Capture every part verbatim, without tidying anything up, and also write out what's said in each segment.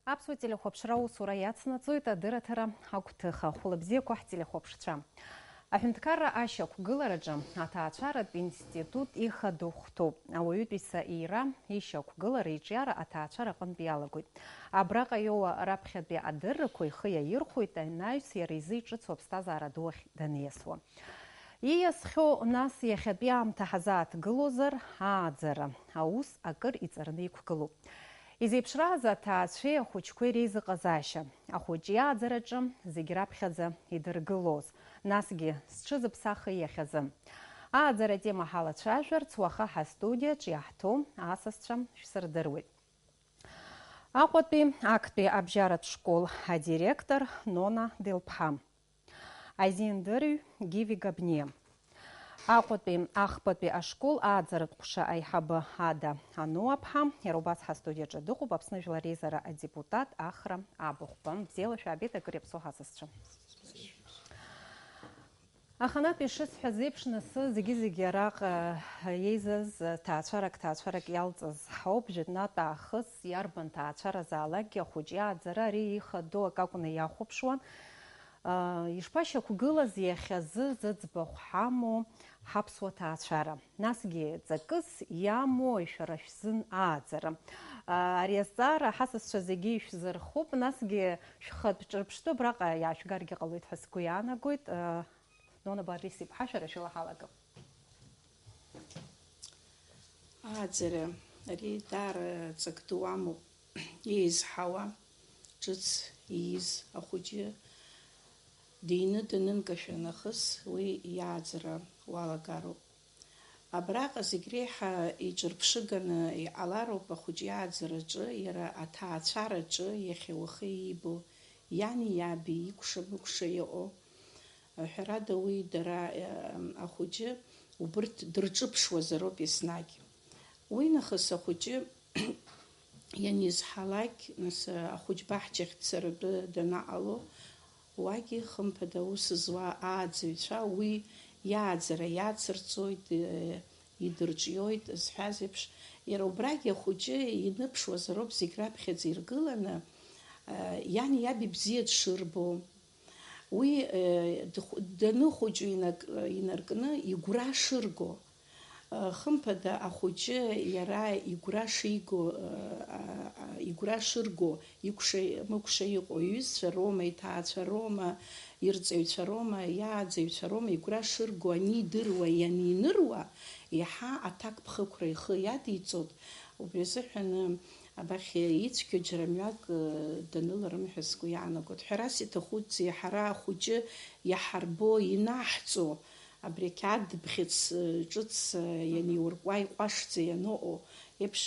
Аԥсуа телехәаԥшра аусура иацнаҵоит адырраҭара агәҭыха. Хәлыбзиақәа ҳтелехәаԥшцәа. Аҳәынҭқарра ашьақәгылараҿы аҭаацәаратә институт ихадоу хәҭоуп. Ауаҩытәыҩса иира, ишьақәгылара, иҿиара аҭаацәара аҟынтә иалагоит. Абраҟа иоуа раԥхьатәи адыррақәа ихы иаирхәоит анаҩс иара изы иҿыцу аԥсҭазаара ду ахь даниасуа. Ииасхьоу, нас, иахьатәи аамҭа ҳазааҭгылозар, ааӡара аус акыр иҵарны иқәгылоуп. Изеиԥшрааз аҭаацәеи ахәыҷқәеи реизыҟазаашьа, ахәыҷы иааӡараҿы зегь раԥхьаӡа идыргылоз, насгьы зҽызыԥсахи иахьазы. Ааӡара атема ҳалацәажәарц уаха ҳастудиаҿ иаҳҭоу асасцәа шәсырдыруеит. Аҟәатәи актәи абжьаратә школ адиректор Нона Делԥҳа. Азиндырҩ Гиви Габниа. Аҟәатәи ахԥатәи ашкол ааӡаратә ҟәша аиҳабы Ада Ануаԥҳа, иара убас ҳастудиаҿы дыҟоуп, Аԥсны Жәлар Реизара адепутат Ахра Абыхәба. Бзиала шәаабеит, акыр иаԥсоу ҳасасцәа. Аханатә ишысҳәаз еиԥш, нас зегьы-зегьы араҟа еизаз ҭаацәарак, ҭаацәарак иалҵыз ҳауп, жәытәнатә аахыс иарбан ҭаацәаразаалакгьы ахәыҷы иааӡара ари ихадоу акы акәны иахәаԥшуан. Ишԥашьақәгылаз иахьазы зыӡбахә ҳамоу ҳаԥсуа ҭаацәара? Насгьы ҵакыс иамои шәара шәзын ааӡара? Ари азҵаара ҳасасцәа зегьы ишәзырхуп, насгьы шәхатә ҿырԥштәы абраҟа иаашәгаргьы ҟалоит ҳәа сгәы иаанагоит. Нона Борис-иԥҳа, шәара шәыла ҳалагап. Ааӡара, ари даара ҵак ду амоуп. Еизҳауа, ҿыц ииз ахәыҷы дины данынкашәа нахыс уи иааӡара уалагароуп. Абраҟа зегь реиҳа иҿырԥшыганы иҟалароуп ахәыҷы иааӡараҿы, иара аҭаацәараҿы иахьа уахи иибо, иани иаби икәша-мыкәша иҟоу. Ҳәарада, уи дара, ахәыҷы убырҭ дырҿыԥшуазароуп еснагь. Уи нахыс ахәыҷы ианизҳалак, нас, ахәыҷ баҳчахь дцаратәы данаҟало, уагьы, хымԥада, аус зуа ааӡаҩцәа уи иааӡара иацырҵоит, идырҿиоит, зҳәаз еиԥш, иара убрагь ахәыҷы иныԥшуазароуп зегь раԥхьаӡа иргыланы, иани иаби бзиа дшырбо, уи, даныхәыҷу инак-, инаркны игәра шырго, хымԥада, ахәыҷы иара игәра шиго, игәра шырго, икәша-мыкәша иҟоу иҩызцәа роума, иҭаацәа роума, ирҵаҩцәа роума, иааӡаҩцәа роума игәра шырго анидыруа, ианиныруа, еиҳа аҭакԥхықәра ихы иадиҵоит. Убри азыҳәан, абахь ицәгьоу џьара мҩак даныларым ҳәа сгәы иаанагоит. Ҳәарас иҭахуҵеи, ҳара ахәыҷы иаҳарбо, инаҳҵо, абри ақьаад бӷьыц ҿыц ианиуркуа, иҟәашӡа ианыҟоу еиԥш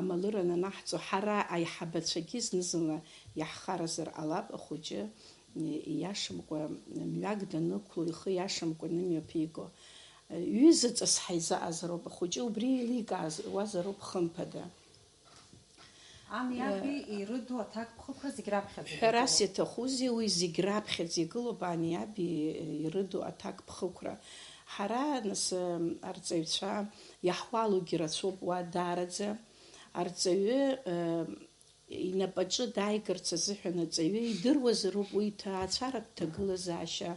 амалыр ананаҳҵо, ҳара аиҳабацәагьы зны-зынла иаҳхаразар ҟалап, ахәыҷы ииашамкәа, мҩак данықәло, ихы иашамкәа инымҩаԥиго. Ҩызаҵас ҳаизыҟазароуп, ахәыҷы убри еиликаауазароуп, хымԥада. Ани аби ирыду аҭакԥхықәра зегь раԥхьаӡа Ҳәарас игылоуп. Иаҭахузеи, уи зегь раԥхьаӡа игылоуп ани аби ирыду аҭакԥхықәра. Ҳара, нас, арҵаҩцәа иаҳуалугьы рацәоуп уа даараӡа. Арҵаҩы, э, инапаҿы дааигарц азыҳәан аҵаҩы идыруазароуп уи иҭаацәаратә ҭагылазаашьа,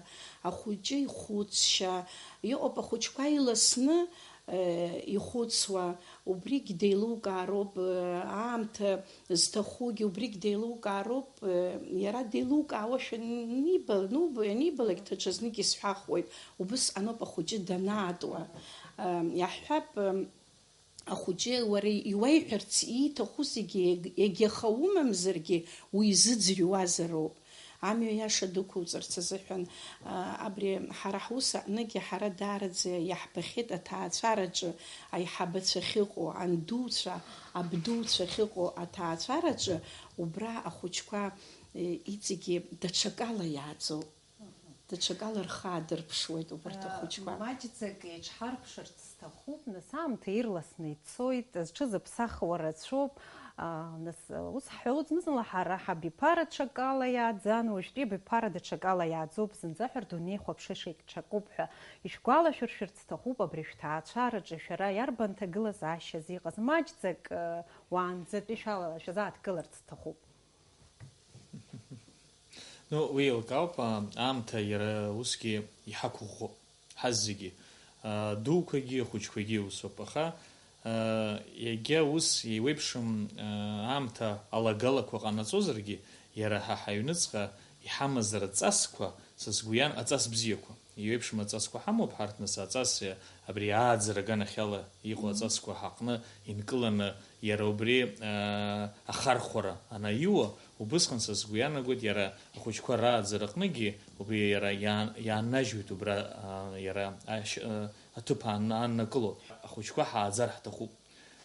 ахәыҷы ихәыцшьа. Иҟоуп ахәыҷқәа иласны, э, ихәыцуа, убригь деилукаароуп, э, аамҭа зҭахугьы убригь деилукаароуп, э, иара деилукаауашәа аниба-, анубо, ианибалак, даҽазнык исҳәахуеит, убысҟаноуп ахәыҷы данаатуа. Э, иаҳҳәап, э, ахәыҷы уара иуеиҳәарц ииҭаху зегьы, егь-, егьаха умамзаргьы, уизыӡырҩуазароуп. Амҩа иаша дәықәуҵарц азыҳәан, а, абри ҳара ҳус аҟныгьы ҳара даараӡа иаҳбахьеит аҭаацәараҿы аиҳабацәа ахьыҟоу, андуцәа, абдуцәа ахьыҟоу аҭаацәараҿы, убра ахәыҷқәа, э, иҵегьы даҽакала иааӡоуп. Даҽакала рхы аадырԥшуеит убарҭ ахәыҷқәа. Маҷӡак еиҿҳарԥшырц сҭахуп, нас аамҭа ирласны ицоит, зҽызыԥсахуа рацәоуп. Нас ус ҳҳәалоит, зны-зынла ҳара ҳабиԥара даҽакала иааӡан, уажәтәи абиԥара даҽакала иааӡоуп, зынӡа ҳәа рдунеи хәаԥшышеиҿ ҽакуп ҳәа. Ишәгәалашәыршәарц сҭахуп, абри шәҭаацәараҿы шәара иарбан ҭагылазаашьаз иҟаз, маҷӡак, уаанӡатәи шәала-, шәазааҭгыларц сҭахуп. Ну, уи еилкаауп, а, аамҭа иара усгьы иҳақәыӷәӷәоуп. Ҳазегьы, а, дуқәагьы, ахәыҷқәагьы усоуп, аха, а, иагьа ус еиуеиԥшым, а, аамҭа алагалақәа ҟанаҵозаргьы, иара ҳа ҳаҩныҵҟа иҳамаз рҵасқәа, са сгәы иан-, аҵас бзиақәа, еиуеиԥшым аҵасқәа ҳамоуп ҳарҭ, нас аҵас, а, абри ааӡара аганахьала иҟоу аҵасқәа ҳаҟны инкыланы, иара убри, а, ахархәара анаиуа, убысҟан са сгәы иаанагоит, иара ахәыҷқәа рааӡараҟныгьы убри иара иаан-, иааннажьуеит убра, а, иара ашь-, а, аҭыԥ аан-, ааннакыло. Ахәыҷқәа ҳааӡар ҳҭахуп.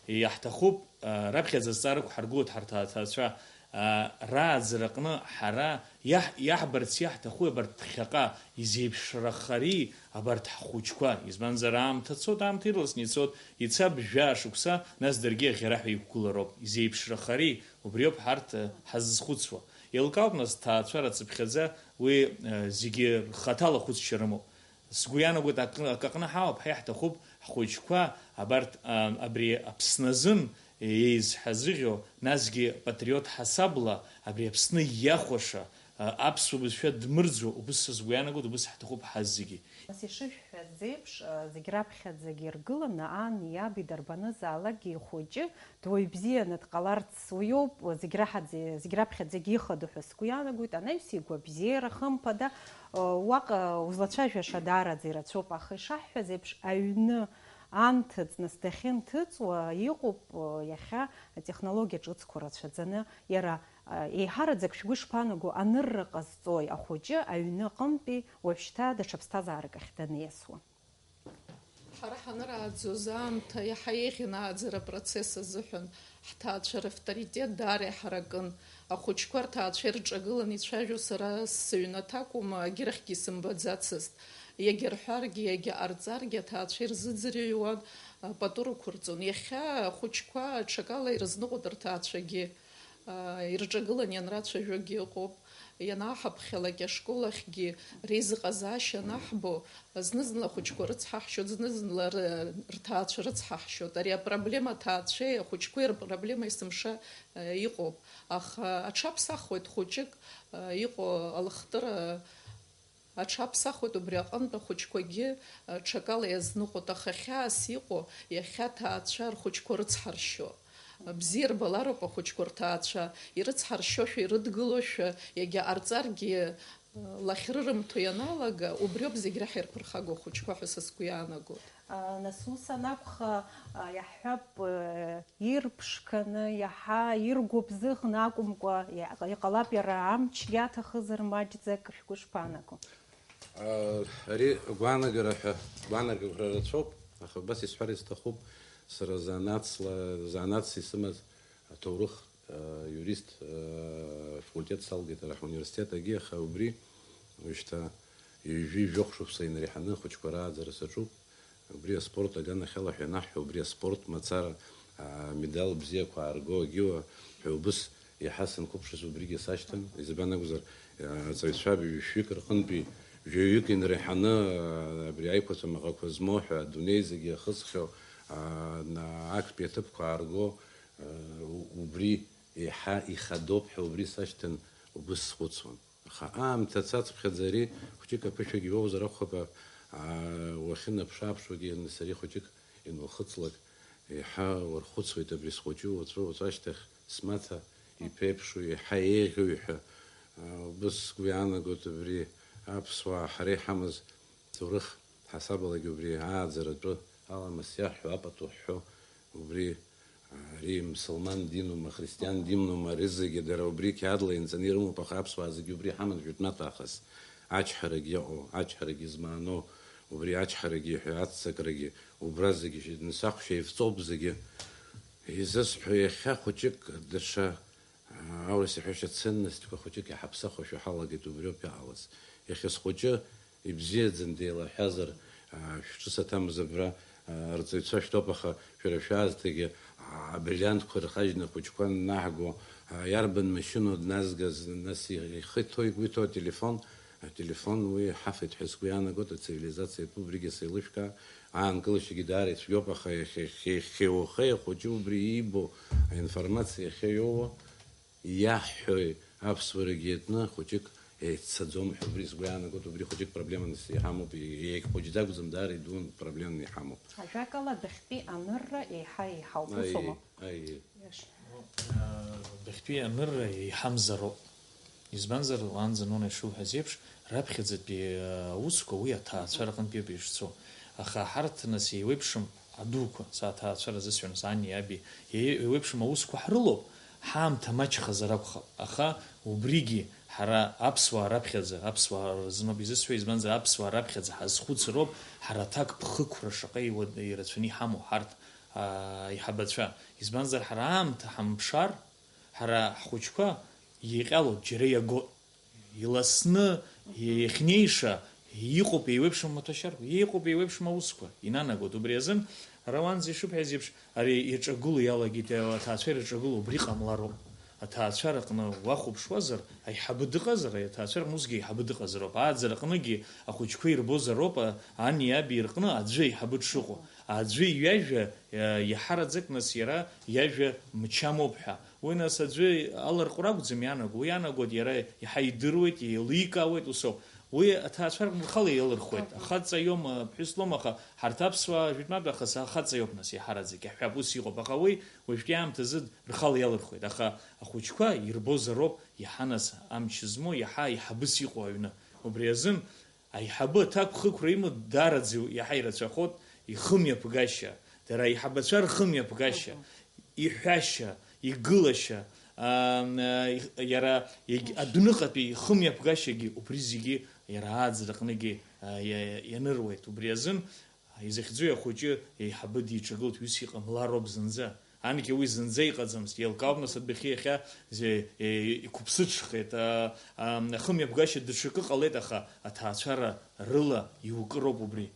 Иаҳҭахуп, а, раԥхьаӡа азҵаара ықәҳаргылоит ҳарҭ аҭаацәа, а, рааӡараҟны ҳара иаҳ-, иаҳбарц иаҳҭаху абарҭ ԥхьаҟа изеиԥшрахари абарҭ ҳхәыҷқәа? Избанзар, аамҭа цоит, аамҭа ирласны ицоит, ицап жәаа шықәса, нас даргьы аӷьараҳәа иқәгылароуп. Изеиԥшрахари? Убриоуп ҳарҭ, э, ҳазызхәыцуа. Еилкаауп, нас, ҭаацәара цыԥхьаӡа уи, э, зегьы рхаҭала ахәыцшьа рымоуп. Сгәы иаанагоит, акы, акы аҟны ҳауп, ҳа иаҳҭахуп ҳхәыҷқәа абарҭ, а, абри Аԥсны азын еизҳазыӷьо, насгьы патриот ҳасабла абри Аԥсны иахәаша, а, аԥсуа бызшәа дмырӡуа, убыс сгәы иаанагоит, убыс ҳҭахуп ҳазегьы. Нас ишышәҳәаз еиԥш, а, зегь раԥхьаӡагьы иргыланы, ани иаби дарбанызаалакгьы ихәыҷы дуаҩ бзианы дҟаларц уиоуп, зегь раҳаӡа-, зегь раԥхьаӡагьы ихадоу ҳәа сгәы иаанагоит, анаҩс игәабзиара, хымԥада, уаҟа узлацәажәаша даараӡа ирацәоуп, аха ишаҳҳәаз еиԥш, аҩны анҭыҵ, нас дахьынҭыҵуа иҟоуп, иахьа атехнологиа ҿыцқәа рацәаӡаны, иара, еиҳараӡак шәгәы ишԥаанаго, анырра ҟазҵои ахәыҷы аҩны аҟынтәи уажәшьҭа даҽа ԥсҭазаарак ахь даниасуа? Ҳара ҳанырааӡоз аамҭа иаҳа еиӷьын ааӡара апроцесс азыҳәан, ҳҭаацәа равторитет даара иҳаракын. Ахәыҷқәа рҭаацәа ирҿагыланы ицәажәо сара сыҩнаҭа акәым, егьырахьгьы исымбаӡацызт. Иагьа рҳәаргьы, иагьа ҟарҵаргьы, аҭаацәа ирзыӡырҩуан, пату рықәырҵон. Иахьа ахәыҷқәа аҽакала ирызныҟәоит рҭаацәагьы. Ирҿагылан ианрацәажәогьы ыҟоуп. Ианаҳаԥхьалак ашкол ахьгьы реизыҟазаашьа анаҳбо, зны-зынла ахәыҷқәа рыцҳаҳшьоит, зны-зынла ры-, рҭаацәа рыцҳаҳшьоит. Ари апроблема аҭаацәеи ахәыҷқәеи рпроблема есымша, э, иҟоуп. Аха аҽаԥсахуеит хәыҷык, э, иҟоу алыхтыра, аҽаԥсахуеит убри аҟынтә ахәыҷқәагьы, э, ҽакала иазныҟәоит. Аха хьаас иҟоу иахьа аҭаацәа рхәыҷқәа рыцҳаршьо. Бзиа рбалароуп ахәыҷқәа рҭаацәа, ирыцҳаршьошәа, ирыдгылошәа, иагьа ҟарҵаргьы, лахьрырымҭо ианалага, убриоуп зегь реиҳа ирԥырхагоу ахәыҷқәа ҳәа са сгәы иаанагоит. А, нас ус анакәха, а, иаҳҳәап, э, ирԥшқаны, иаҳа иргәыбзыӷны акәымкәа, иа-, иҟалап иара амчгьы аҭахызар маҷӡак, шәгәы шԥаанаго? Ари гәаанагара ҳәа, гәаанагақәа рацәоуп, аха убас исҳәар исҭахуп, сара занааҭсла, занааҭс исымаз аҭоурых, а, иурист, а, факультет салгеит ара ҳуниверситет агьы, аха убри уажәшьҭа ҩажәи жәохә шықәса инареиҳаны ахәыҷқәа рааӡара саҿуп. Убри аспорт аганахьала ҳәа ианаҳҳәо, убри аспорт мацара, а, медал бзиақәа аарго агьиуа ҳәа убыс иаҳа санқәыԥшыз убригьы сашьҭан. Избан акәзар, а, арҵаҩцәа ҩажәаҩык рҟынтәи жәаҩык инреиҳаны, а, абри аиқәаҵәа маҟақәа змоу ҳәа адунеи зегьы иахысхьоу, а, на-, актәи аҭыԥқәа аарго, а, у-, убри еиҳа ихадоуп ҳәа убри сашьҭан убыс схәыцуан. Аха аамҭа цацԥхьаӡа ари хәҷык аԥышәагьы иоуазар акәхап, аа, уахьынаԥшы-ааԥшуагьы, нас ари хәҷык ианухыҵлак, еиҳа уархәыцуеит абри схәыҷы уаҵәы-уаҵәы ашьҭахь смаҭа иԥеиԥшу, еиҳа еиӷьу ҳәа. Аа, убыс сгәы иаанагоит абри аԥсуаа ҳара иҳамаз ҭоурых ҳасабалагьы убри ааӡаратәы аламыс иаҳҳәо, апату ҳҳәо, убри Ари мсылман диноума, христиан диноума, ари зегьы дара убри қьаадла инҵаны ирымоуп, аха аԥсуаа зегьы убри ҳаман жәытәнатә аахыс. Ачҳарагьы иаҟоу, ачҳарагьы змааноу, убри ачҳарагьы иҳәа аццакрагьы, убра зегьы шьа-, нсахә шьеивҵоуп зегьы. Изысҳәо иахьа хәыҷык даҽа, аа, аурыс иҳәашьа ценностьқәа хәыҷык иҳаԥсахуашәа ҳалагеит убриоуп иҟалаз. Иахьа схәыҷы Ибзиаӡан, деилаҳәазар, аа, шәҿы саҭамыз абра, аа, рҵаҩцәа шәтәоуп, аха шәара шәаасҭагьы, аа, абриллиантқәа рхаџьна хәыҷқәа аннаҳго, аа, иарбан машьыноу дназгаз, нас ихы иҭоу, игәы иҭоу ателефон, ателефон уи ҳафеит ҳәа сгәы иаанагоит, ацивилизациа иатәу убригьы сеилышәкаа, аанкылашьагьы даара ицәгьоуп, аха иахьа, иахьа, иахьа уахеи ахәыҷы убри иибо аинформациа иахьа иоуа, Иаҳҳәои, аԥсуарагьы иатәны хәыҷык Еиццаӡом ҳәа убри сгәы иаанагоит, убри хәыҷык проблеманыс иҳамоуп, еиҳа хәыҷӡа акәӡам, даара идун проблеманы иҳамоуп. Ажәакала, адәахьтәи анырра еиҳа еиҳауп, усоума? Аиеи, аиеи. Иаша. Адәахьтәи анырра еиҳамзароуп. Избанзар, уаанӡа Нона ишылҳәаз еиԥш, раԥхьаӡатәи аусқәа уи аҭаацәара аҟынтәи ауп ишцо. Аха ҳарҭ нас еиуеиԥшым адуқәа, са аҭаацәара азысҳәон, сани иаби, еи-, еиуеиԥшым аусқәа ҳрылоуп, ҳаамҭа маҷхазар акәхап. Аха убригьы ҳара аԥсуаа раԥхьаӡа, аԥсуаа рзыноуп изысҳәо, избанзар, аԥсуаа раԥхьаӡа ҳазхәыцроуп, ҳара аҭак ԥхықәра шаҟа иуа-, ирацәаны иҳамоу ҳарҭ, аа, аиҳабацәа. Избанзар, ҳара аамҭа ҳамԥшаар, ҳара ҳхәыҷқәа иҟьалоит, џьара иагоит. Иласны иахьнеиша, иҟоуп еиуеиԥшым амаҭәашьарқәа, иҟоуп еиуеиԥшым аусқәа, инанагоит. Убри азын, ара уаанӡа ишыбҳәаз еиԥш, ари иаҿагыло иалагеит, аҭаацәа ирҿагыло убри ҟамлароуп. Аҭаацәараҟны уахәаԥшуазар, аиҳабы дыҟазар, аҭаацәараҟны усгьы аиҳабы дыҟазароуп. Ааӡараҟныгьы ахәыҷқәа ирбозароуп, а-, ани иаби рҟны аӡәы аиҳабы дшыҟоу. Аӡәы иҩажәа, а, иаҳараӡак нас иара иажәа мчамоуп ҳәа. Уи нас аӡәы аларҟәра акәӡам ианаго, уи ианагоит иара иаҳа идыруеит, еиликаауеит, усоуп. Уи аҭаацәа рҟны рхала иалырхуеит. Аха. Ахаҵа иоума, аԥҳәыс лоума, аха ҳарҭ аԥсуаа жәытәнатә аахыс ахаҵа иоуп нас иаҳараӡак, иаҳҳәап, ус иҟоуп. Аха уи уажәтәи аамҭазы рхала иалырхуеит. Аха ахәыҷқәа ирбозароуп иаҳа нас амч змоу, иаҳа аиҳабыс иҟоу аҩны. Убри азын аиҳабы аҭакԥхықәра имоу даараӡа иаҳа ирацәахоит ихымҩаԥгашьа, дара аиҳабацәа рхымҩаԥгашьа, Мгм. Иҳәашьа, игылашьа, аа, иара иагь-, Мгм. Адәныҟатәи ихымҩаԥгашьагьы убри зегьы иара ааӡараҟныгьы, аа, иа-, ианыруеит. Убри азын изахьӡу ахәыҷы еиҳабы диҿагылт, ус иҟамлароуп зынӡа. Анкьа уи зынӡа иҟаӡамызт, еилкаауп, нас адәахьы иахьа зе-, е-, иқәыԥсыҽхеит, а, а, ахымҩаԥгашьа даҽакы ҟалеит, аха аҭаацәара рыла иукыроуп убри.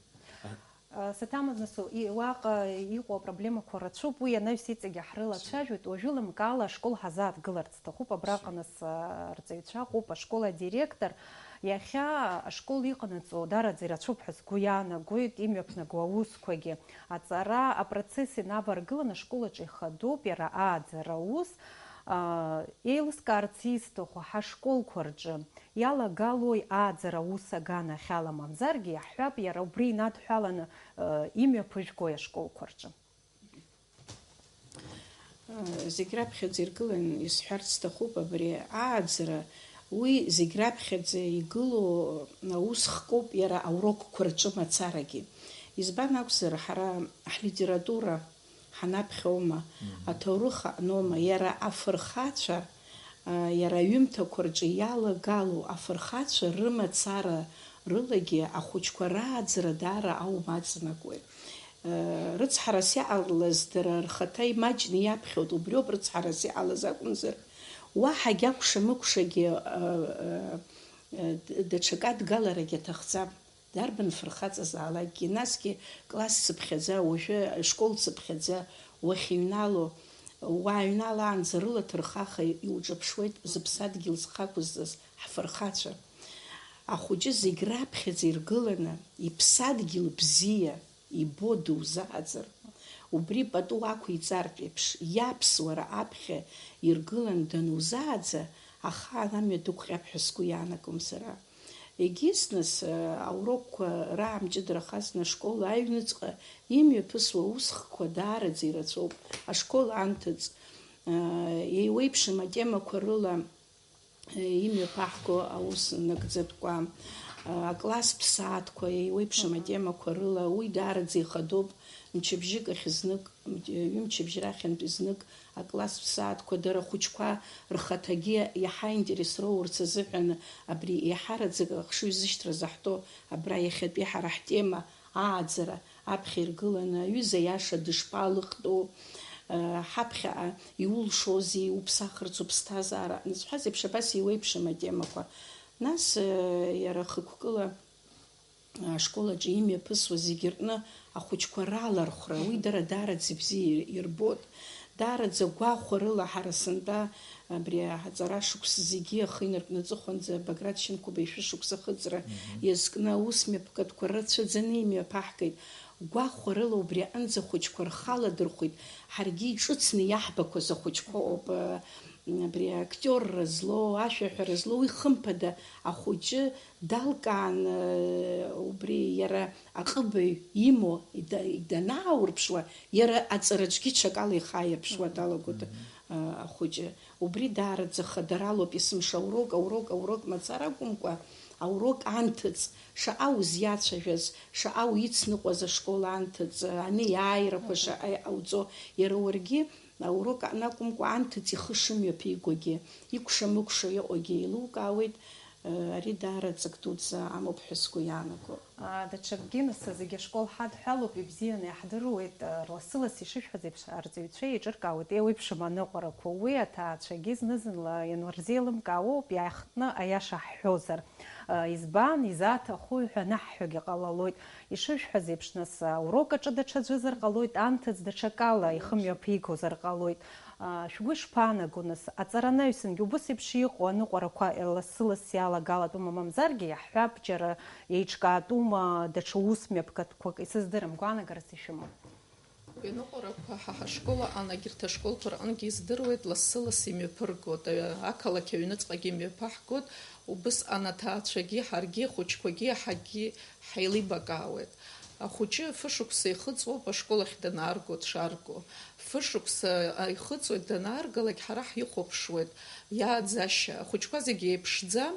А, саҭамыз, нас, и-, уаҟа иҟоу апроблемақәа рацәоуп, уи анаҩс иҵегьы ҳрылацәажәоит, уажәы лымкаала ашкол ҳазааҭгыларц сҭахуп, абраҟа, нас, а, арҵаҩцәа ыҟоуп, ашкол адиректор, иахьа ашкол иҟанаҵо даараӡа ирацәоуп ҳәа сгәы иаанагоит, имҩаԥнаго аусқәагьы. Аҵара апроцесс инаваргылан ашкол аҿы ихадоуп иара ааӡара аус. Аа, еилыскаарц исҭаху, ҳашколқәа рҿы иалагалои ааӡара аус аганахьала, мамзаргьы иаҳҳәап, иара убри инадҳәаланы, э, имҩаԥыжәгои ашколқәа рҿы? Зегь раԥхьаӡа иргылан исҳәарц сҭахуп, абри ааӡара, уи зегь раԥхьаӡа игылоу аус хкоуп иара аурокқәа рҿы мацарагьы. Избан акәзар, ҳара ҳлитература ҳанаԥхьома, Мгм. Аҭоурых аҟнома, иара афырхацәа, а, иара аҩымҭақәа рҿы иалагало афырхацәа рымацара рылагьы ахәыҷқәа рааӡара даара аума аҵанакуеит. Э, рыцҳарас иҟалаз дара рхаҭа имаҷны иаԥхьоит, убриоуп рыцҳарас иҟалаз акәымзар, уаҳагь акәша-мыкәшагьы, э, э, э, д-, даҽакы адгаларагьы аҭахӡам. Дарбан фырхаҵазаалакгьы, насгьы класс цыԥхьаӡа, уажәы школ цыԥхьаӡа уахьыҩнало, уааҩналаанӡа рыла ҭырхаха иуҿаԥшуеит зыԥсадгьыл зхы ақәызҵаз ҳфырхацәа. Ахәыҷы зегь раԥхьаӡа иргыланы, иԥсадгьыл бзиа ибо дузааӡар, убри пату ақәиҵартә еиԥш, иаԥсуара аԥхьа иргылан данузааӡа, ахаан амҩа дықәҟьап ҳәа сгәы иаанагом сара. Егьыс, нас, аурокқәа раамҷыдарахазны ашкол аҩныҵҟа имҩаԥысуа усхкқәа даараӡа ирацәоуп. Ашкол анҭыҵ, еиуеиԥшым атемақәа рыла имҩаԥаҳго аус нагӡатәқәа, акласстә сааҭқәа еиуеиԥшым атемақәа рыла, уи даараӡа ихадоуп, мчыбжьык ахь знык, ҩымчыбжь рахьынтә знык акласстә сааҭқәа дара ахәыҷқәа рхаҭагьы иаҳа аинтерес роурц азыҳәан абри еиҳараӡак ахшыҩзышьҭра заҳҭо абра иахьатәи ҳара ҳтема ааӡара аԥхьа иргыланы, аҩыза аиаша дышԥалыхтәу, ҳаԥхьаҟа иулшозеи, иуԥсахырц уԥсҭазаара, анысҳәаз еиԥш, абас еиуеиԥшым атемақәа. Нас, иара хықәкыла ашкол аҿы имҩаԥысуа зегьы рҟны ахәыҷқәа ралархәра, уи дара даараӡа ибзиа ирбоит. Даараӡа гәахәарыла ҳара сынтәа абри аҵара шықәс зегьы ахы инаркны аҵыхәанӡа Баграт Шьынқәба ишәышықәса ахыҵра Мгм. иазкны аус мҩаԥгатәқәа рацәаӡаны имҩаԥаҳгеит. Гәахәарыла убри аҟынӡа ахәыҷқәа рхы аладырхәит, ҳаргьы иҿыцны иаҳбақәаз ахәыҷқәа ауп, Абри актиорра злоу, ашәаҳәара злоу, уи хымԥада ахәыҷы далкаан, э, убри иара аҟыбаҩ имоу ида-, данааурԥшуа, иара аҵараҿгьы ҽакала ихы ааирԥшуа далагоит, э, ахәыҷы. Убри даараӡа хадаралоуп есымша аурок, аурок, аурок мацара акәымкәа, аурок анҭыҵ, шаҟа узиацәажәаз, шаҟа уицныҟәаз ашкол анҭыҵ, анеиааирақәа шаҟа иҟауҵо, иара уаргьы аурок анакәымкәа анҭыҵ ихы шымҩаԥигогьы, икәша-мыкәша иҟоугьы еилукаауеит, ари даара ҵак дуӡӡа амоуп ҳәа сгәы иаанагоит. Даҽакгьы, нас, зегьы ашкол ҳадҳәалоуп, ибзианы иаҳдыруеит, лассы-ласс ишышәҳәаз еиԥш, арҵаҩцәа еиҿыркаауеит еиуеиԥшым аныҟәарақәа. Уи аҭаацәагьы зны-зынла ианрызеилымкаауоуп, иааихтны аиаша ҳҳәозар. Избан, изаҭаху ҳәа анаҳҳәогьы ҟалалоит. Ишышәҳәаз еиԥш, нас, аурок аҿы даҽаӡәызар ҟалоит, анҭыҵ даҽакала ихымҩаԥигозар ҟалоит. Шәгәы ишԥаанаго, нас, аҵаранаҩсангьы убыс еиԥш иҟоу аныҟәарақәа лассы-ласс иалагалатәума, мамзаргьы, иаҳҳәап, џьара еиҿкаатәума, даҽа ус мҩаԥгатәқәак, исыздырам, гәаанагарас ишәымоу? Аныҟәарақәа ҳа ҳашкол аҟан, егьырҭ ашколқәа рҟынгьы издыруеит, лассы-ласс имҩаԥыргоит, аҩ-, ақалақь аҩныҵҟагьы имҩаԥаҳгоит, убысҟан аҭаацәагьы ҳаргьы, ахәыҷқәагьы иаҳагьы ҳаилибакаауеит. Ахәыҷы фышықәса ихыҵуоуп ашкол ахь данаарго, дшаарго. Фышықәса ихыҵуеит, данааргалак ҳара ҳихәаԥшуеит. Иааӡашьа, ахәыҷқәа зегьы еиԥшӡам,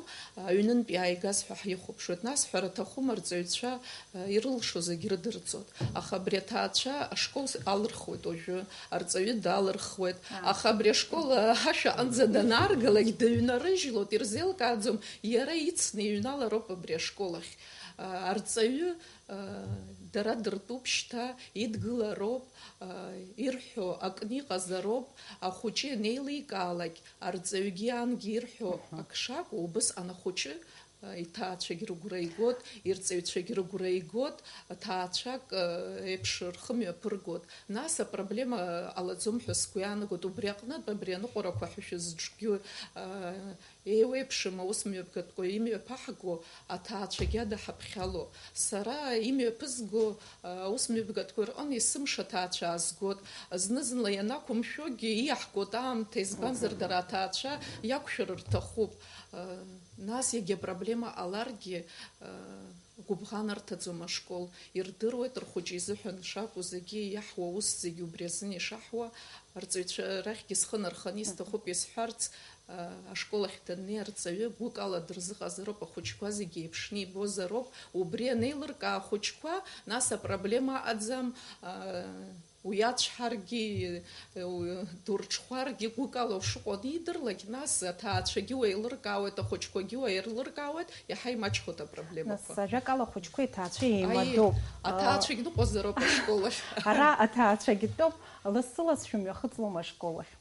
аҩнынтә иааигаз ҳәа ҳихәаԥшуеит. Нас, ҳәара аҭахума, арҵаҩцәа, э, ирылшо зегь рыдырҵоит. Аха абри аҭаацәа ашкол алырхуеит уажәы, арҵаҩы далырхуеит. Аа. Аха абри ашкол, э, ашә аҟынӡа данааргалак дыҩнарыжьлоит, ирзеилкааӡом, иара ицны иҩналароуп абри ашкол ахь. Э, арҵаҩы, э, дара дыртәуп шьҭа, идгылароуп, э, ирҳәо акны иҟазароуп, ахәыҷы ианеиликаалак, арҵаҩгьы ангьы ирҳәо Аҳа. Ак шакәу, убысҟан ахәыҷы, э, иҭаацәагь рыгәра игот, ирҵаҩцәагь рыгәра игот, ҭаацәак, э, еиԥш рхы мҩаԥыргот. Нас апроблема ҟалаӡом ҳәа сгәы иаанагоит. Убри аҟнытә абри аныҟәарақәа ҳәа шәызҿгьы, э, еиуеиԥшым аус мҩаԥгатәқәа имҩаԥаҳго аҭаацәагьы ада ҳаԥхьало. Сара имҩаԥызго, э, аус мҩаԥгатәқәа рҟын есымша аҭаацәа аазгот. Зны-зынла ианақәымшәогьы иаҳгот аамҭа, избанзар, Мгм. Дара аҭаацәа иақәшәар рҭахуп. Э, нас иагьа проблема ҟаларгьы, э, гәыбӷан арҭаӡом ашкол. Ирдыруеит рхәыҷы изыҳәан шакәу зегьы, иаҳуа аус зегьы убри азын ишаҳуа. Арҵаҩцәа рахьгьы схы нарханы исҭахуп исҳәарц, э, ашкол ахь даннеи арҵаҩы гәыкала дырзыҟазароуп, ахәыҷқәа зегьы еиԥшны ибозароуп. Убри анеилыркаа ахәыҷқәа, нас апроблема аҟаӡам, э, Уи ацәҳаргьы, у-, дурҽхәаргьы гәыкала ушыҟоу анидырлак, нас аҭаацәагьы уеилыркаауеит, ахәыҷқәагьы уеилыркаауеит, иаҳа имаҷхоит апроблемақәа. Нас, ажәакала, ахәыҷқәеи аҭаацәеи Аиеи, еимадоуп. Аҭаацәагь ныҟәазароуп ашкол ахь. Ара аҭаацәагь тәоуп, лассы-ласс шәымҩахыҵлома ашкол ахь?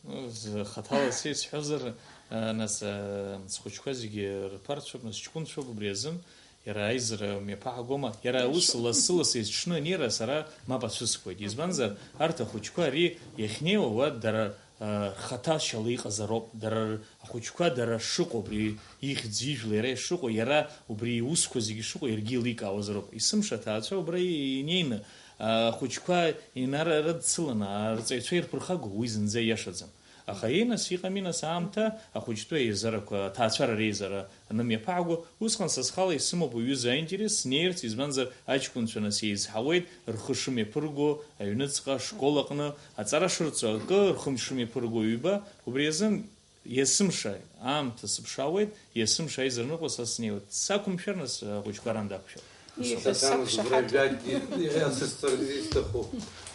Ну, з-, хаҭала сеицҳәозар, а, нас, а, схәыҷқәа зегьы рԥарцәоуп, нас ҷкәынцәоуп, убри азын иара аизара мҩаԥаҳагома? Иара ус лассы-ласс есҽны анеира сара мап ацәыскуеит. Избанзар, арҭ ахәыҷқәа ари иахьнеиуа уа дара, а, рхаҭашьала иҟазароуп, дара р-, ахәыҷқәа дара шыҟоу, абри ихьӡ ижәла иара ишыҟоу, иара убри иусқәа зегьы шыҟоу иаргьы еиликаауазароуп. Есымша аҭаацәа убра и-, инеины, Ахәыҷқәа инарыдцыланы арҵаҩцәа ирԥырхагоу уи зынӡа ииашаӡам. Аха ииас иҟами, нас, аамҭа ахәыҷтәы аизарақәа, аҭаацәара реизара анымҩаԥааго, усҟан са схала исымоуп уи аҩыза аинтерес, снеирц, избанзар, аҷкәынцәа, нас, еизҳауеит рхы шымҩаԥырго аҩныҵҟа, ашкол аҟны аҵара шырҵо, акы рхы шымҩаԥырго ҩба, убри азын Есымша аамҭа сыԥшаауеит, есымша аизарныҟәа са снеиуеит. Сақәымшәар, нас, ахәыҷқәа ран дақәшәап. Ииҳәаз Саҭанас сақәшаҳаҭуп. Убра жәакгьы иасысҵаргьы исҭахуп.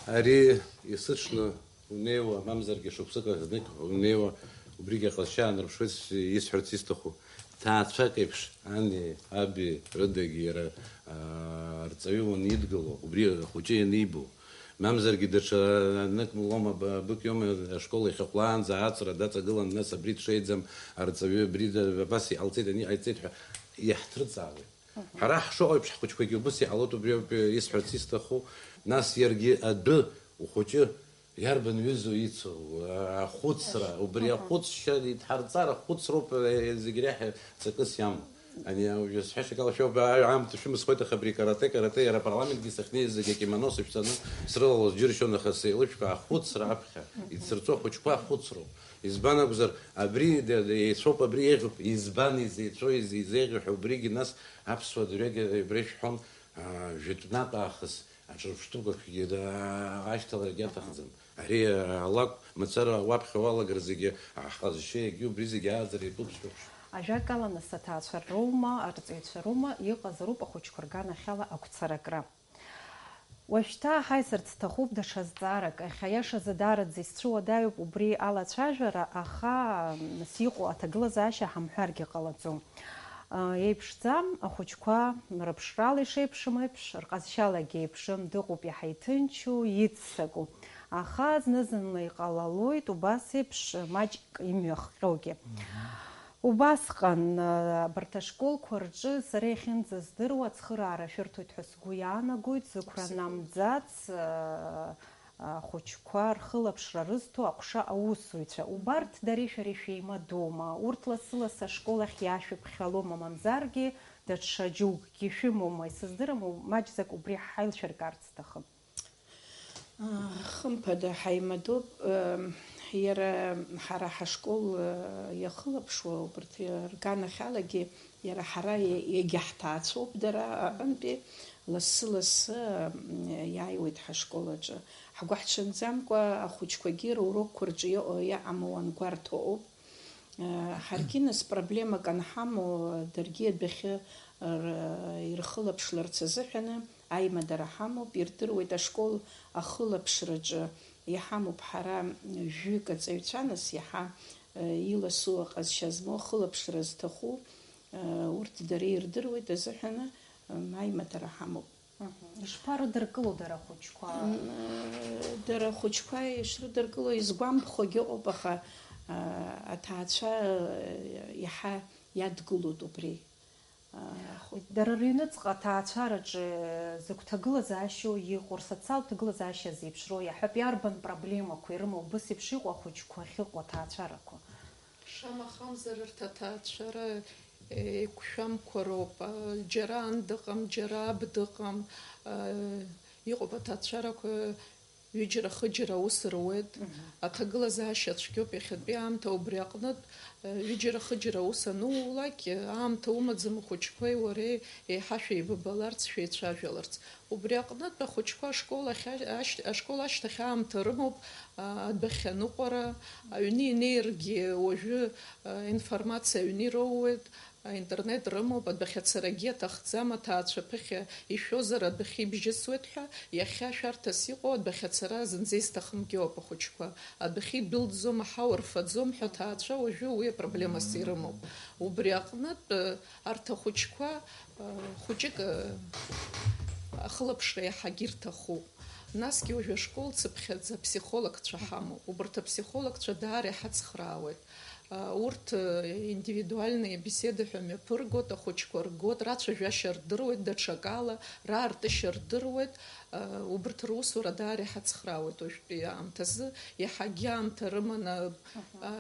Ари есыҽны унеиуа, мамзаргьы шықәсык аҟны унеиуа, убригьы аҟазшьа аанарԥшуеит исҳәарц исҭаху. Ҭаацәак еиԥш, ани, аби, рыдагьы иара, аа, арҵаҩы уанидгыло, убри ахәыҷы ианибо, Мамзаргьы даҽа нык лоума, б-, бык иоума ашкол иахьахәлаанӡа аҵра даҵагылан, нас абри дшеиӡам, арҵаҩы абри да-, абас иҟалҵеит, ани ҟаиҵеит ҳәа иаҳҭырҵаауеит. Мгм. Ҳара ҳшыҟоу еиԥш ҳхәыҷқәагьы убыс иҟалоит, убри ауп исҳәарц исҭаху. Нас иаргьы адәы ухәыҷы иарбан ҩызоу ицу, а-, ахәыцра, убри Мгм. Ахәыцшьа идҳарҵар ахәыцроуп, е-, зегь реиҳа ҵакыс иамоу. Ани, уажәы сҳәашьак ала шәоуп, аамҭа шәымысхуеит, аха абри каратэ, каратэ, иара апарламентгьы сахьнеиз зегь акимано сышәҵаны срылалоз џьыршьон, аха сеилышәкаа ахәыцра аԥхьа, ицырҵо ахәыҷқәа ахәыцроуп. Избан акәзар, абри д-, д-, еицәоуп, абри еиӷьуп, избан изеицәоу, из-, изеиӷьу ҳәа убригьы нас аԥсуа дырҩегьых абри шәҳәон, аа, жәытәнатә аахыс аҿырԥштәқәакгьы да-, ашьҭаларагьы аҭахӡам. Ари, аа, алакә мацара уаԥхьа уалагар зегьы, аҳҟазшьа егьи убри зегьы ааӡара итәуп сҳәахуп. Ажәакала, нас, аҭаацәа роума, арҵаҩцәа роума, иҟазароуп ахәыҷқәа рганахьала агәцаракра. Уажәшьҭа ҳаизарц сҭахуп даҽа зҵаарак. Иахьа, иашазы, даараӡа исцәыуадаҩуп убри алацәажәара, аха, нас, иҟоу аҭагылазаашьа ҳамҳәаргьы ҟалаӡом. Еиԥшӡам, ахәыҷқәа рыԥшрала ишеиԥшым еиԥш, рҟазшьалагьы еиԥшым, дыҟоуп иаҳа иҭынчу, иццаку. Аха зны-зынла иҟалалоит убас еиԥш маҷк имҩахҟьогьы. Убасҟан, а, абарҭ ашколқәа рҿы сара иахьынӡаздыруа ацхыраара шәырҭоит ҳәа сгәы иаанагоит, зықәра намӡац, а, ахәыҷқәа рхылаԥшра рызҭо аҟәша аусзуҩцәа. Убарҭ дареи шәареи шәеимадоума? Урҭ лассы-лассы ашкол ахь иаашәыԥхьалома, мамзаргьы даҽа џьоукгьы шәымоума? Исыздырам, маҷӡак убри ҳаилшәыркаарц сҭахым. Хымԥада, ҳаимадоуп. Иара ҳара ҳашкол иахылаԥшуа, убарҭ рганахьалагьы иара ҳара иагьаҳҭаацәоуп, дара аҟынтәи лассы-лассы иааиуеит ҳашкол аҿы. Ҳгәыҳҽанӡамкәа ахәыҷқәагьы рурокқәа рҿы иҟоу иаамоу ангәарҭо ыҟоуп. Ҳаргьы, нас, проблемак анҳамоу, даргьы адәахьы р-, ирхылаԥшларц азыҳәаны аимадара ҳамоуп, ирдыруеит ашкол ахылаԥшраҿы иҳамоуп ҳара жәҩык аҵаҩцәа, нас, иаҳа иласу аҟазшьа змоу ахылаԥшра зҭаху, урҭ дара ирдыруеит азыҳәаны, аимадара ҳамоуп. Мгм. Ишԥарыдыркыло дара ахәыҷқәа? М, дара ахәыҷқәа ишрыдыркыло изгәамԥхогьы ыҟоуп, аха, а, аҭаацәа, а, иаҳа иадгылоит убри. А, ахә- Дара рыҩныҵҟа аҭаацәараҿы зыгәҭагылазаашьоу иҟоу, рсоциалтә ҭагылазаашьа зеиԥшроу, иаҳҳәап, иарбан проблемақәа ирымоу, убыс еиԥш иҟоу ахәыҷқәа ахьыҟоу аҭаацәарақәа? Шамахамзар, арҭ аҭаацәара еиқәшәамқәа роуп. Џьара ан дыҟам, џьара аб дыҟам. Иҟоуп аҭаацәарақәа, ҩыџьара-хыџьара аус руеит. Мгм. Аҭагылазаашьа цәгьоуп иахьатәи аамҭа. Убри аҟнытә, ҩыџьара-хыџьара аус анулак, аамҭа умаӡам ухәыҷқәеи уареи еиҳа шәеибабаларц, шәеицәажәаларц. Убри аҟнытә ахәыҷқәа ашкол ахь-, ашь-, ашкол ашьҭахь аамҭа рымоуп, а, адәахьы аныҟәара, аҩны инеиргьы уажәы, а, информациа аҩны ироуеит, аинтернет рымоуп, адәахьы ацарагьы аҭахӡам, аҭаацәа ԥыхьа ишәозар адәахьы ибжьысуеит ҳәа, иахьа шәарҭас иҟоу адәахьы ацара зынӡа изҭахымгьы ыҟоуп ахәыҷқәа. Адәахьы идәылҵӡом, аҳауа рфаӡом ҳәа аҭаацәа уажәы уи апроблемас ирымоуп. Убри аҟнытә, а, арҭ ахәыҷқәа Хәыҷык, ахылаԥшра иаҳагьы ирҭахуп. Насгьы уажәы ашкол цыԥхьаӡа аԥсихологцәа ҳамоуп. Убарҭ аԥсихологцәа даара иҳацхраауеит. Урҭ индивидуальные беседы ҳәа мҩаԥыргоит, ахәыҷқәа ргоит, рацәажәашьа рдыруеит, даҽакала раартышьа рдыруеит. Убарҭ русура даара иҳацхраауеит уажәтәи аамҭазы. Иаҳагьы аамҭа рыманы,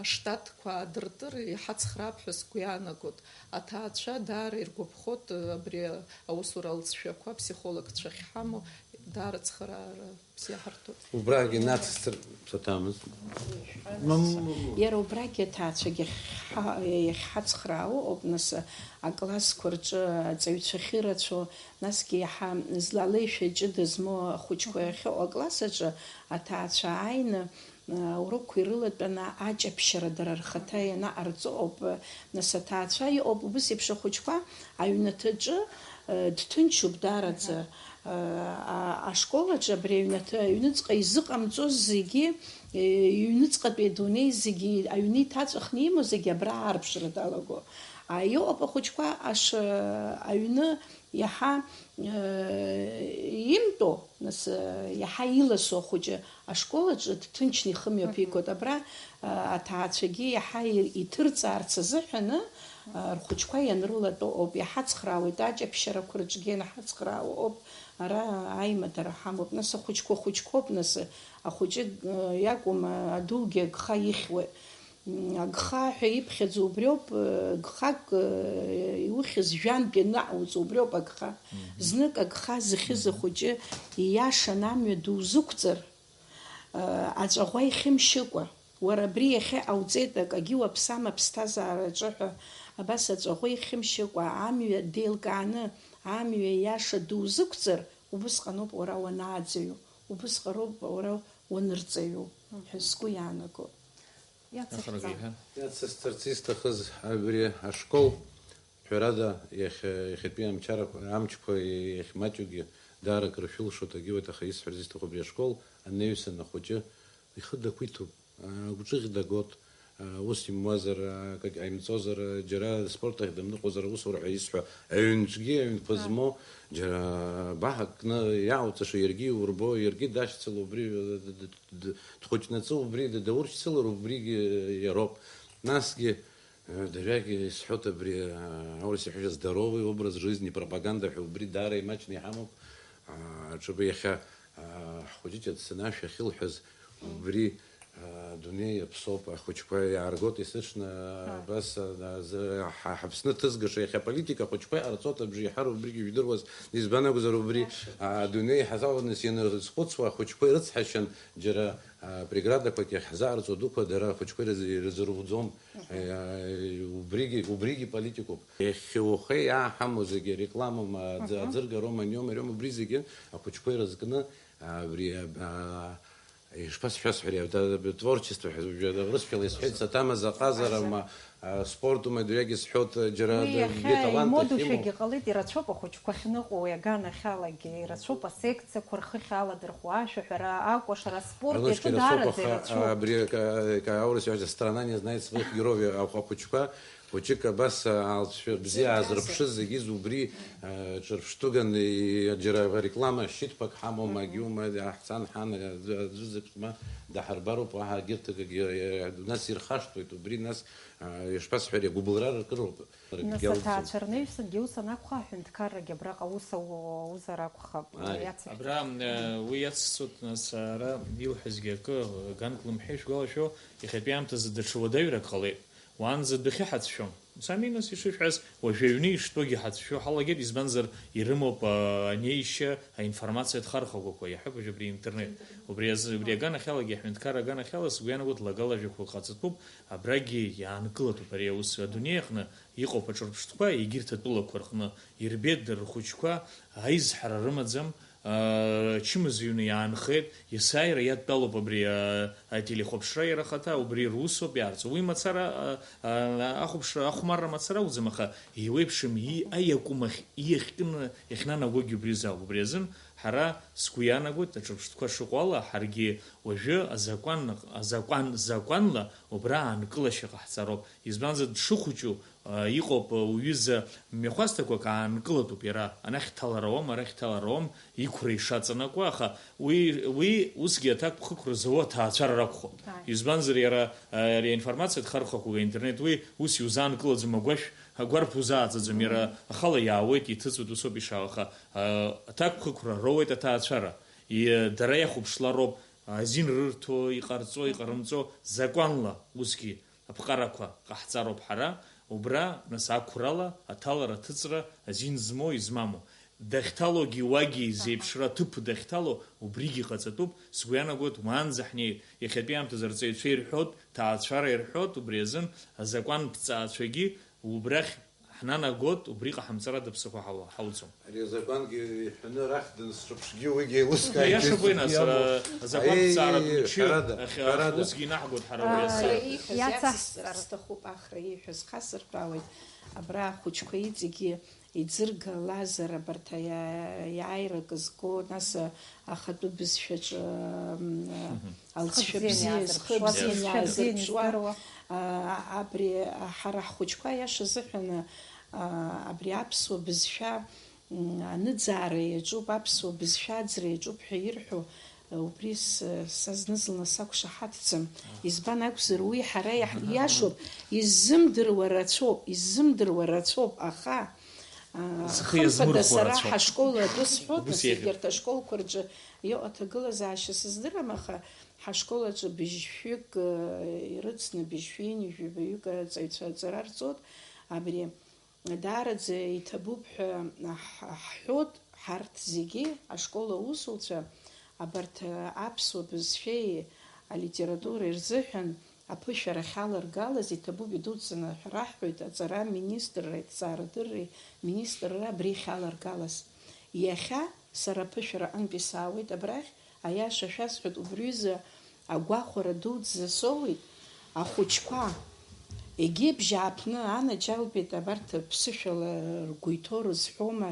аштатқәа аадыртыр иҳацхраап ҳәа сгәы иаанагоит. Аҭаацәа даара иргәаԥхоит, абри аусура алҵшәақәа аԥсихологцәа ахьҳамоу даара ацхыраара бзиа ҳарҭоит. Убрагьы нацысҵар цәаҭамыз. Иара убрагьы аҭаацәагьы иахьҳа-, иахьҳацхраауа ауп, нас, аклассқәа рҿы аҵаҩцәа ахьырацәоу, насгьы иаҳа зла-, алеишәа ҷыда змоу ахәыҷқәа иахьыҟоу акласс аҿы аҭаацәа ааины, аурокқәа ирылатәаны аҷаԥшьара дара рхаҭа ианаҟарҵо ауп. Нас аҭаацәа иҟоуп убыс еиԥш ахәыҷқәа аҩнаҭаҿы, э, дҭынчуп даараӡа. Э, а-, ашкол аҿы абри аҩнаҭа, аҩныҵҟа изыҟамҵоз зегьы, э, иҩныҵҟатәи адунеи зегьы аҩны иҭаҵәахны имоу зегьы абра аарԥшра далаго. А, иҟоуп ахәыҷқәа аш-, аҩны Иаҳа, э, имтәо, нас, э, иаҳа иласу ахәыҷы ашкол аҿы дҭынчны ихы мҩаԥигоит. Абра, э, аҭаацәагьы иаҳа и-, иҭырҵаарц азыҳәаны, э, рхәыҷқәа ианрылатәо ауп. Иҳацхраауеит, аҷаԥшьарақәа рҿгьы ианҳацхраауа ауп. Ара аимадара ҳамоуп. Нас ахәыҷқәа хәыҷқәоуп, нас ахәыҷы, э, иакәым, э, адугьы агха ихьуеит. Агха ҳәа иԥхьаӡо убриоуп, гхак иухьыз жәантә ианаҟауҵо убриоуп агха. Знык агха зыхьыз ахәыҷы ииашан амҩа дузықәҵар, аҵәаӷәа ихьымшьыкәа, Уара абри иахьа ҟауҵеит, акагьы уаԥсам аԥсҭазаараҿы ҳәа, абас аҵәаӷәа ихьымшьыкәа, амҩа деилкааны, амҩа иаша дузықәҵар, убысҟаноуп уара уанааӡаҩу, убысҟароуп уара уанырҵаҩу ҳәа сгәы иаанаго. Ахрагьы иҳәа. Иацысҵарц исҭахыз абри ашкол Ҳәарада, иахьа, иахьатәи амчарақәа, амчқәа иахьмаҷугьы даара акыр шәылшо дагьуеит, аха исҳәарц исҭаху абри ашкол анаҩсан ахәыҷы ихы дақәиҭуп, агәҿыӷь дагот, ус имуазар, акагь ҟаимҵозар, џьара спорт ахь дымныҟәозар, аусура ҳәа исҳәо аҩнҿгьы, аҩнқәа змоу, џьара баҳак кны иаауҵаша иаргьы иурбо, иаргьы дашьцыло убри, д-, д-, д-, дхәыҷнаҵы убри, д-, дауршьцылар убригьы иароуп. Насгьы, Дырҩегьы исҳәоит абри, аурыс иҳәашьа здоровый образ жизни, пропаганда ҳәа убри даара имаҷны иҳамоуп. Аҿыб иахьа ҳхәыҷыҷ Ацына шәахьылҳәаз убри адунеи иаԥсоуп, ахәыҷқәа иааргоит есыҽны абас ҳа-, ҳа-, Ҳаԥсны ҭызгаша иахьа аполитика ахәыҷқәа иҟарҵоит абжеиҳара убригьы ижәдыруаз, избан акәзар убри адунеи ҳазаланы сианазхәыцуа ахәыҷқәа ирыцҳашьан џьара А, преградақәак иахьҳзаарҵо дукәа дара ахәыҷқәа ирыз-, ирызрыгәӡом. Мгм. Э, убригьы, убригьы политикуп. Иахьа уахеи иааҳамоу зегьы рекламоума, аӡ-, Мгм. аӡыргароума, аниома, ариома, убри зегьы ахәыҷқәа ирызкны, а, абри, а, а, ишԥасҳәасҳәари, а, а, творчество ҳәа, а, урысшәала исҳәеит, саҭамаз аҟазарама, Аха. А, спортума, дырҩегьых сҳәоит, џьара Уи д-, иахьа д-, талант ахьимоу. Имодушәагьы ҟалеит, ирацәоуп ахәыҷқәа ахьныҟәо, иаганахьалагьы ирацәоуп асекциақәа рхыхь аладырхәуа, ашәаҳәара, акәашара, аспорт Аҩнышьқәа иаҿу ирацәоуп, даараӡа аха ирацәоуп. Абри ка-, ка-, аурыс иҳәашьа, страна не знает своих героев, а, ахәыҷқәа, хәыҷык абас, а, алҵшәа бзиа Еиҭазар. Аазырԥшыз зегьы убри, а, ҿырԥштәыган, и-, џьара реклама шьыҭқәак ҳамоума, Мгм. Агьума, ҳцан ҳан, аӡәы-, аӡәы зегь ма даҳарбароуп, уаҳа егьырҭ акгьы, а, нас ирхашҭуеит убри, нас А, ишԥасҳәари, агәыбылра ркыроуп. Нас Ргьалӡом. Аҭаацәа рнаҩсангьы ус анакәха, аҳәынҭқаррагьы абраҟа аус ауазар акәхап, Ааи. Иацырҳәа. Абра, э, уи иацсҵоит, нас, ара илҳәазгьы акы, ганк лымҳәеи, шәгәалашәо, иахьатәи аамҭазы даҽа уадаҩрак ҟалеит. Уаанӡа дәахьы ҳацәшәон. Ус ами, нас, ишышәҳәаз, уажәы аҩны иштәогьы ҳацәшәо ҳалагеит, избанзар, ирымоуп, а, анеишьа, аинформациатә хархәагақәа, иаҳҳәап уажәы абри интернет. Убри азы, убри аганахьалагьы, аҳәынҭқарра аганахьала, сгәы иаанагоит, лага лажәақәа ҟаҵатәуп, абрагьы иаанкылатәуп ари аус. Адунеи аҟны иҟоуп аҿырԥштәқәа, егьырҭ атәылақәа рҟны ирбеит дара рхәыҷқәа, аизҳара рымаӡам, аа, ачымазаҩны иаанхеит, есааира иадтәалоуп абри, аа, ателехәаԥшра иара ахаҭа, убри русоуп иаарҵо. Уи мацара, аа, аа, ахәаԥшра, ахәмарра мацара акәӡам, аха еиуеиԥшым и-, аиакәым ахь иахькны иахьнанагогьы убри азы ауп. Убри азын ҳара, сгәы иаанагоит, аҿырԥштәқәа шыҟоу ала, ҳаргьы уажәы азакәан, азакәан, закәанла убра аанкылашьа ҟаҳҵароуп. Избанзар, дшыхәыҷу, а, иҟоуп, а, уҩыза мҩахәасҭақәак аанкылатәуп иара, анахь дҭалар ауам, арахь дҭалар ауам, иқәра ишаҵанакуа, аха уи, уи усгьы аҭакԥхықәра зауа аҭаацәара ракәхоит. Ааи. Избанзар, иара, а, ари аинформациатә хархәақәа, аинтернет, уи ус иузаанкылаӡом, агәашә, агәарԥ узааӡаӡом, иара ахала иаауеит, иҭыҵуеит, усоуп ишаауа, аха, а, аҭакԥхықәра роуеит аҭаацәара. И-, дара иахәаԥшлароуп, азин рырҭо, иҟарҵо, иҟарымҵо, закәанла усгьы аԥҟарақәа ҟаҳҵароуп ҳара, убра, нас, ақәрала аҭалара, аҭыҵра азин змоу, измаму. Дахьҭалогьы уагьы Аҳа. Зеиԥшра аҭыԥ дахьҭало, убригьы ҟаҵатәуп, сгәы иаанагоит, уаанӡа ҳнеит. Иахьатәи аамҭазы арҵаҩцәа ирҳәоит, ҭаацәара ирҳәоит, убри азын азакәанԥҵаацәагьы убрахь ҳнанагот, убри ҟаҳамҵарада ԥсыхәа ҳауа-, ҳауӡом. Ари азакәангьы иҳәаны арахь дансрыԥшгьы уигьы еилыскааит. Иашоуп уи, нас, иамоу. Ара, азакәан Аиеи, ԥҵааратә мчы ҳәарада, ахь, ахь ҳәарада. Усгьы инаҳгоит ҳара убри Ахра азы. Иаца- ииҳәаз Иаца- иацысҵар сҭахуп, Ахра ииҳәаз хасырҳәаауеит. Абра ахәыҷқәа иҵегьы иӡыргалазар абарҭ аиа-, аиааирак зго, нас, а, ахатәы бызшәаҿы, м, а, Мгм. Алҵшәа Зхы бзиа, бзиа зхы иаазырԥшуа, бзиа зхы бзиа иаазырԥшуа, иаздыруа. А, абри, а, ҳара ҳхәыҷқәа, аиаша азыҳәан, а, абри аԥсуа бызшәа, м, аныӡаара иаҿуп, аԥсуа бызшәа аӡра иаҿуп ҳәа ирҳәо, а, убри с-, са зны-зынла сақәшаҳаҭӡам. Избан акәзар, уи ҳара иаҳ-, иашоуп, иззымдыруа рацәоуп, иззымдыруа рацәоуп, аха, а, Зхы хымԥада иазмырхәо сара рацәоуп. Ҳашкол атәы сҳәоит, Убыс нас, еиӷьуп. Егьырҭ ашколқәа рҿы иҟоу аҭагылазаашьа сыздырам, аха ҳашкол аҿы быжьшәҩык, э, ирыцны, быжьшәи ҩынҩажәи жәаҩык аҵаҩцәа аҵара рҵоит. Абри даараӡа иҭабуп ҳәа ҳ-, ҳҳәоит, ҳарҭ зегьы, ашкол аусуцәа, абарҭ, э, аԥсуа бызшәеи алитературеи рзыҳәан, аԥышәара ахьаларгалаз, иҭабуп, идуӡӡаны ҳәа раҳҳәоит, аҵара аминистрра, аҭҵаарадырреи министрра абри ахьаларгалаз. Иахьа сара аԥышәара аҟынтәи саауеит абрахь, аиаша шәасҳәоит, убриазы агәахәара дуӡӡа соуеит, ахәыҷқәа, егьи абжьааԥны анаџьалбеит абарҭ ԥсышәала ргәы иҭоу рызҳәома,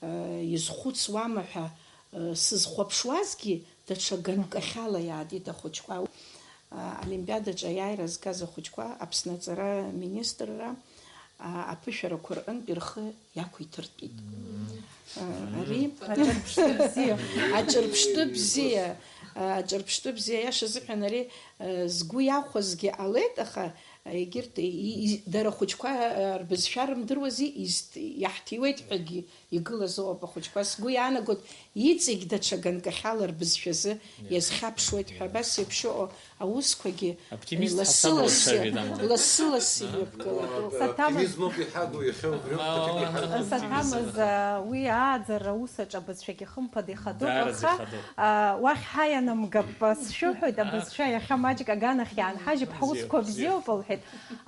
э, изхәыцуама ҳәа, э, сызхәаԥшуазгьы, даҽа ганкахьала иаатит ахәыҷқәа. Олимпиадаҿы аиааира згаз ахәыҷқәа Аԥсны аҵара министрра, а, аԥышәарақәа рҟынтә рхы иақәиҭыртәит. Мм. А, ари аҿырԥштәы бзиа. Аҿырԥштәы бзиа, а, аҿырԥштәы бзиа, иаша азыҳәан ари, а, згәы иахәазгьы ҟалеит, аха, а, егьырҭ, и, и, дара ахәыҷқәа, а, рбызшәа рымдыруази, изҭ-, иаҳҭиуеит ҳәагьы игылаз ыҟоуп ахәыҷқәа. Сгәы иаанагоит, иҵегь даҽа ганкахьала рбызшәазы иазхьаԥшуеит ҳәа. Абас еиԥш ыҟоу аусқәагьы, оптимист ҳасабала лассы-лассы, дцәажәеит, амала. Лассы-лассы имҩаԥгалатәуп. Саҭамыз- Оптимизмоуп иҳагу, иахьа убриоуп. Ма-, даҽакгьы ҳагу. Саҭамыз, а, уи ааӡара аус аҿы абызшәагьы хымԥада ихадоуп, даараӡа аха, ихадоуп. А, уахь ҳаианамгап, а, сшәыҳәоит, а, абызшәа иахьа маҷк аганахь иаанҳажьып, ҳаусқәа бзиоуп, бзиоуп, лҳәеит.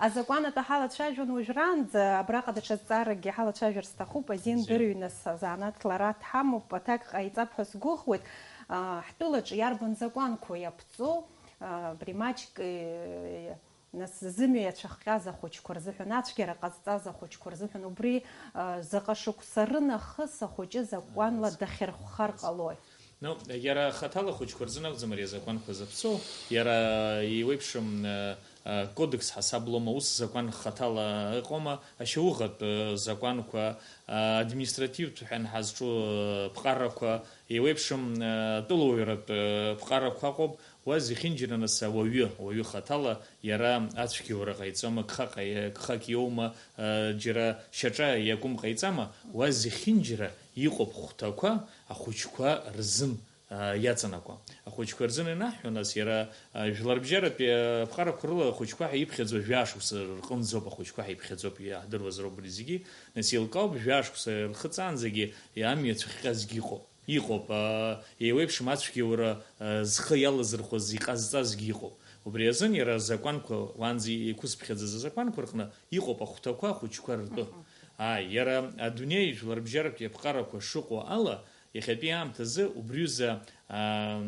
Азакәан атәы ҳалацәажәон уажәраанӡа, абраҟа даҽа зҵааракгьы ҳалацәажәар сҭахуп, азин бзиоуп. Дырҩны сзанааҭ лара дҳамоуп, аҭак ҟаиҵап ҳәа сгәыӷуеит. А, ҳтәылаҿ иарбан закәанқәоу иаԥҵоу, а, абри маҷк, э, нас зымҩа иацәыхҟьаз ахәыҷқәа рзыҳәан, ацәгьара ҟазҵаз ахәыҷқәа рзыҳәан, убри, а, заҟа шықәса рынахыс ахәыҷы закәанла дахьырхәхар ҟалои? Ну, иара хаҭала ахәыҷқәа рзын акәӡам ари азакәанқәа зыԥҵәо, иара еиуеиԥшым, э, э, кодекс ҳасаблома, ус закәан хаҭала ыҟоума, ашьауӷатә, э, закәанқәа, э, административтә ҳәа ҳазҿу, э, ԥҟарақәа, еиуеиԥшым, э, атәылауаҩратә, э, ԥҟарақәа ыҟоуп, уа зехьынџьара нас ауаҩы, ауаҩы хаҭала иара ацәгьоура ҟаиҵома, гха ҟаи-, гхак иоума, э, џьара шьаҿа иакәым ҟаиҵама, уа зехьынџьара иҟоуп хәҭақәа ахәыҷқәа рзын, а, иаҵанакуа. Ахәыҷқәа рзын ианаҳҳәо, нас, иара, а, жәларбжьаратәи аԥҟарақәа рыла ахәыҷқәа ҳәа иԥхьаӡо жәа-шықәса рҟынӡоуп, ахәыҷқәа ҳәа иԥхьаӡоуп, иаҳдыруазароуп убри зегьы. Нас еилкаауп, жәа-шықәса рхыҵаанӡагьы амҩа цәыхҟьазгьы иҟоуп. Иҟоуп, а, еиуеиԥшым ацәгьоура, а, зхы иалазырхәыз иҟазҵазгьы иҟоуп. Убри азын иара азакәанқәа, уаанӡа иқәызԥхьаӡаз азакәанқәа рҟны иҟоуп ахәҭақәа ахәыҷқәа ртәы. Мгм. Ааи, иара адунеи жәларбжьаратәи аԥҟарақәа шыҟоу ала, иахьатәи аамҭазы убриҩыза, аа,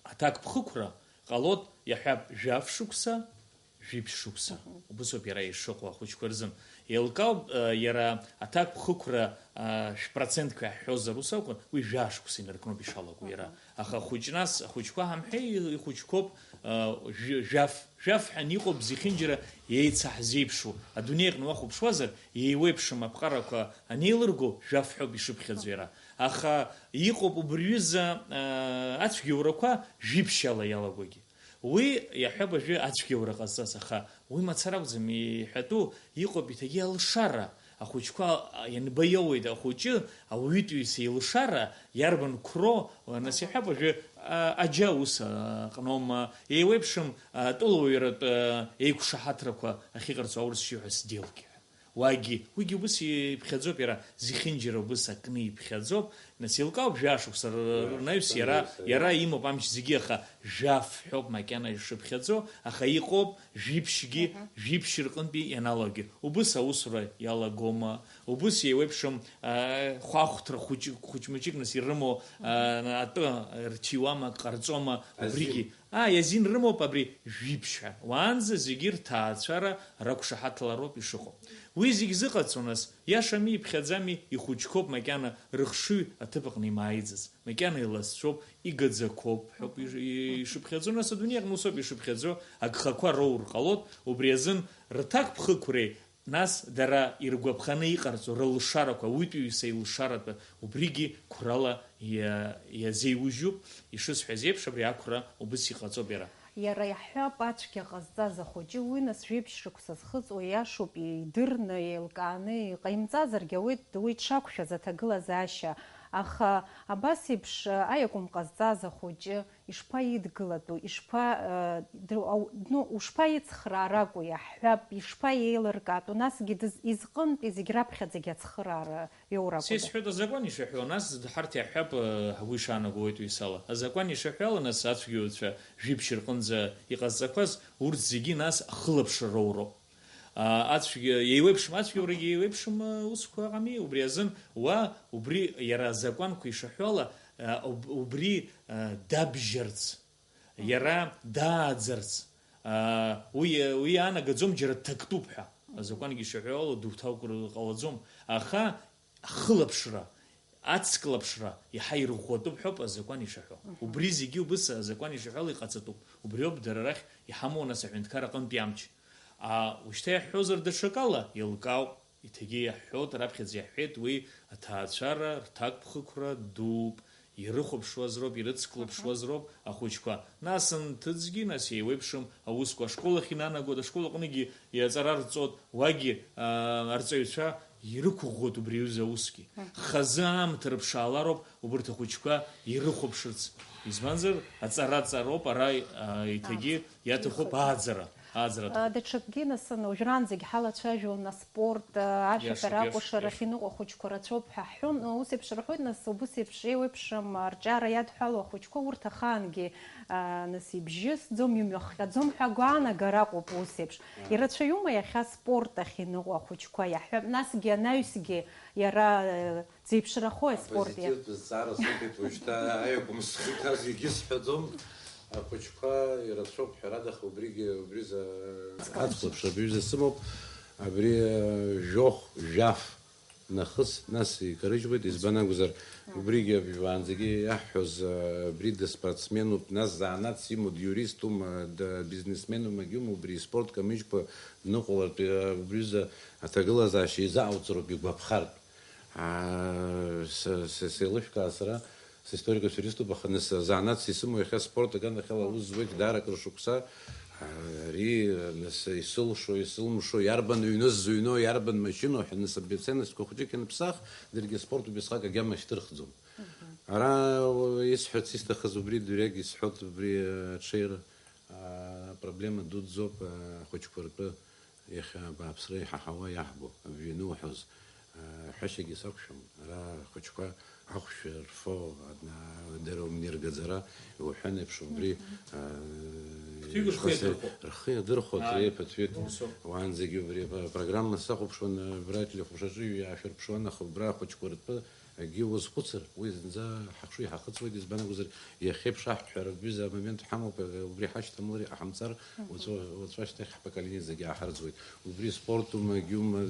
аҭакԥхықәра ҟалоит, иаҳҳәап, жәаф шықәса, жәиԥшь шықәса. Мгм. Убысоуп иара ишыҟоу ахәыҷқәа рзын. Еилкаауп, а, иара аҭакԥхықәра, а, шә-процентқәа иаҳҳәозар ус акәын, уи жәа шықәса инаркноуп ишалаго иара. Мгм. Аха ахәыҷ нас, ахәыҷқәа ҳамҳәеи, ихәыҷқәоуп, а, жә-, жәаф, жәаф ҳәа иҟоуп зехьынџьара еицаҳзеиԥшу. Адунеи аҟны уахәаԥшуазар, еиуеиԥшым аԥҟарақәа анеилырго, жәаф ҳәоуп ишыԥхьаӡо иара. Аха иҟоуп убри рҩыза, а, ацәгьоурақәа жәиԥшьала иалагогьы. Уи иаҳҳәап, уажәы ацәгьоура ҟазҵаз, аха уи мацара акәӡам, иҳәатәу иҟоуп еиҭагьы алшара. Ахәыҷқәа ианбаиоуеит, ахәыҷы ауаҩытәыҩса илшара иарбан қәроу, нас иаҳҳәап, уажәы, а, аџьа ус, а, ҟноума, еиуеиԥшым, а, тәылауаҩратә, а, еиқәшаҳаҭрақәа ахьыҟарҵо аурысшьа иҳәо сделки ҳәа. Уагьы, уигьы убыс иԥхьаӡоуп иара, зехьынџьара убыс акны иԥхьаӡоуп, нас еилкаауп жәа-шықәса р-, рнаҩс иара, иара имоуп амч зегьы, аха жәаф ҳәоуп макьана ишыԥхьаӡо, аха иҟоуп жәиԥшьгьы, Аҳа. Жәиԥшь рҟынтәи ианалагьы. Убыс аусура иалагома, убыс еиуеиԥшым, а, хәаахәҭра хәыҷ-, хәыҷ-мыҷык нас ирымоу, а, атәы рҭиуама, ак ҟарҵома, убригьы. Азин. Ааи, азин рымоуп абри жәиԥшь ҳәа. Уаанӡа зегьы рҭаацәара рақәшаҳаҭлароуп ишыҟоу. Уи зегь зыҟаҵо, нас, иашами, иԥхьаӡами, ихәыҷқәоуп макьана рыхшыҩ аҭыԥ аҟны имааиӡаз. Макьана иласцәоуп, игаӡақәоуп ҳәоуп иш-, ишыԥхьаӡо, нас адунеи аҟны усоуп ишыԥхьаӡо, агхақәа роур ҟалоит, убри азын рҭакԥхықәреи Нас дара иргәаԥханы иҟарҵо рылшарақәа, уаҩытәыҩса илшаратәы, убригьы қәрала иа-, иазеиужьуп, ишысҳәаз еиԥш, абри ақәра убыс иҟаҵоуп иара. Иара иаҳҳәап, ацәгьа ҟазҵаз ахәыҷы, уи нас жәибжь шықәса зхыҵуа иашоуп, идырны, еилкааны иҟаимҵазаргьы ауеит, уи дшақәшәаз аҭагылазаашьа Аха абас еиԥш, а, аиакәым ҟазҵаз ахәыҷы ишԥаидгылатәу, ишԥа, а, дру-, ау-, ну, ушԥаицхрааракәу иаҳҳәап, ишԥаеилыркаатәу, насгьы дыз-, изҟынтәи зегь раԥхьаӡагь ацхыраара иоуракәу. Сисҳәоит, азакәан ишаҳәо, нас ҳарҭ иаҳҳәап, э, ҳгәы ишаанагоу уаҩытәыҩсала. Азакәан ишаҳәо ала, нас ацәгьаҩцәа жәиԥшь рҟынӡа иҟазҵақәаз, урҭ зегьы нас ахылаԥшра роуроуп. А, ацәгьа, еиуеиԥшым, ацәгьоурагьы еиуеиԥшым, э, усқәа ыҟами, убри азын уа, убри иара азакәанқәа ишаҳәо ала, э, уб-, убри, э, дабжьарц, иара дааӡарц, э, уи, уи иаанагаӡом џьара дҭактәуп ҳәа. Азакәангьы ишаҳәо ала дуҭалкыр ҟалаӡом. Аха ахылаԥшра, ацклаԥшра иаҳа ирӷәӷәатәуп ҳәоуп азакәан ишаҳәо. Мгм. Убри зегьы убыс азакәан ишаҳәо ала иҟаҵатәуп. Убриоуп дара рахь иҳамоу нас аҳәынҭқар аҟынтәи амч. А, ушьҭа иаҳҳәозар даҽакала, еилкаауп. Иҭегьы иаҳҳәоит, раԥхьаӡа иаҳҳәеит, уи аҭаацәара, рҭакԥхықәра дууп, ирыхәаԥшуаз роуп, ирыцклаԥшуаз роуп ахәыҷқәа. Нас анҭыҵгьы, нас еиуеиԥшым аусқәа. Ашкол ахь инанагоит, ашкол аҟныгьы иаҵара рҵот, уагьы, аа, арҵаҩцәа ирықәыӷәӷәоит убри аҩыза аусгьы. Мгм. Хазы аамҭа рыԥшаалароуп убырҭ ахәыҷқәа ирыхәаԥшырц. Избанзар, аҵара ҵароуп, ара, аа, иҭагьы иаҭахуп ааӡара, ааӡара аҭахуп. Даҽакгьы, нас, уажәраанӡагь ҳалацәажәон аспорт, ашәаҳәара, иашоуп, иашоуп, акәашарахь иашоуп. Иныҟәо ахәыҷқәа рацәоуп ҳәа ҳҳәон. Ус еиԥш рҳәоит, нас, убыс еиԥш еиуеиԥшым арҿиара иадҳәалоу ахәыҷқәа урҭ ахаангьы, а, нас, ибжьысӡом, имҩахҟьаӡом ҳәа агәаанагара аҟоуп ус еиԥш. Ирацәаҩума иахьа аспорт ахь иныҟәо ахәыҷқәа? Иаҳҳәап, насгьы анаҩсгьы иара, э, дзеиԥшрахои аспорт иа-? Апозитивтә зҵаара сыҭеит, уажәшьҭа аиакәым схы иҭаз егьысҳәаӡом. Ахәыҷқәа ирацәоуп, ҳәарада, аха убригьы, убри за-, аӡхәаԥшра абри ҩыза сымоуп. Абри, э, жәохә, жәаф нахыс, нас икарыжьуеит, избан акәзар, убригьы уаанӡагьы иаҳҳәоз, э, абри дыспортсменуп, нас занааҭс имоу, диуристума, дбизнесменума, егьиума, убри спорт камыжькәа дныҟәалартә, э, убри ҩыза аҭагылазаашьа изаауҵароуп, игәаԥхартә. Аа, са, са, сеилышәкаа сара, систорико-туриступ, аха нас занааҭс исымоу иахьа спорт аганахьала аус зуеит даара акыр шықәса. Аа, ари, нас исылшо, исылмшо, иарбан ҩны сзыҩноу, иарбан машьыноу ҳәа, нас абри аценностьқәа хәыҷык ианԥсах, даргьы аспорт убасҟак агьама шьҭырхӡом. Ара, уа, исҳәарц исҭахыз убри дырҩегь исҳәоит, убри, аҽеира, аа, проблема дуӡӡоуп, аа, ахәыҷқәа ртәы. Иахьа абааԥсра иҳаҳауа иаҳбо, абжьы иануҳәоз, ҳәашьагьы сақәшәом. Ара ахәыҷқәа ахәшә рфо, адна-, дара умниргаӡара, иуҳәан еиԥш, убри, Ԥҭҩык рхы ишԥасеи, иадырхәо. Рхы иадырхәо, Ааи. Ари ԥыҭҩык. Усоуп. Уаанӡагьы убри апрограмма сахәаԥшуан, Брайтли хәшаҿы иаашәырԥшуан, аха убра ахәыҷқәа ртәы Акгьы уазхәыцыр, уи зынӡа ҳахшыҩ ҳахыҵуеит, избан акәзар, иахьеиԥш аҳәҳәара рҩыза амомент ҳамоуп, убри ҳашьҭамлар, иҟаҳамҵар, Мгм. уаҵәы, уаҵәы ашьҭахь ҳпоколение зегьы ааҳарӡуеит. Убри спортума, гьума,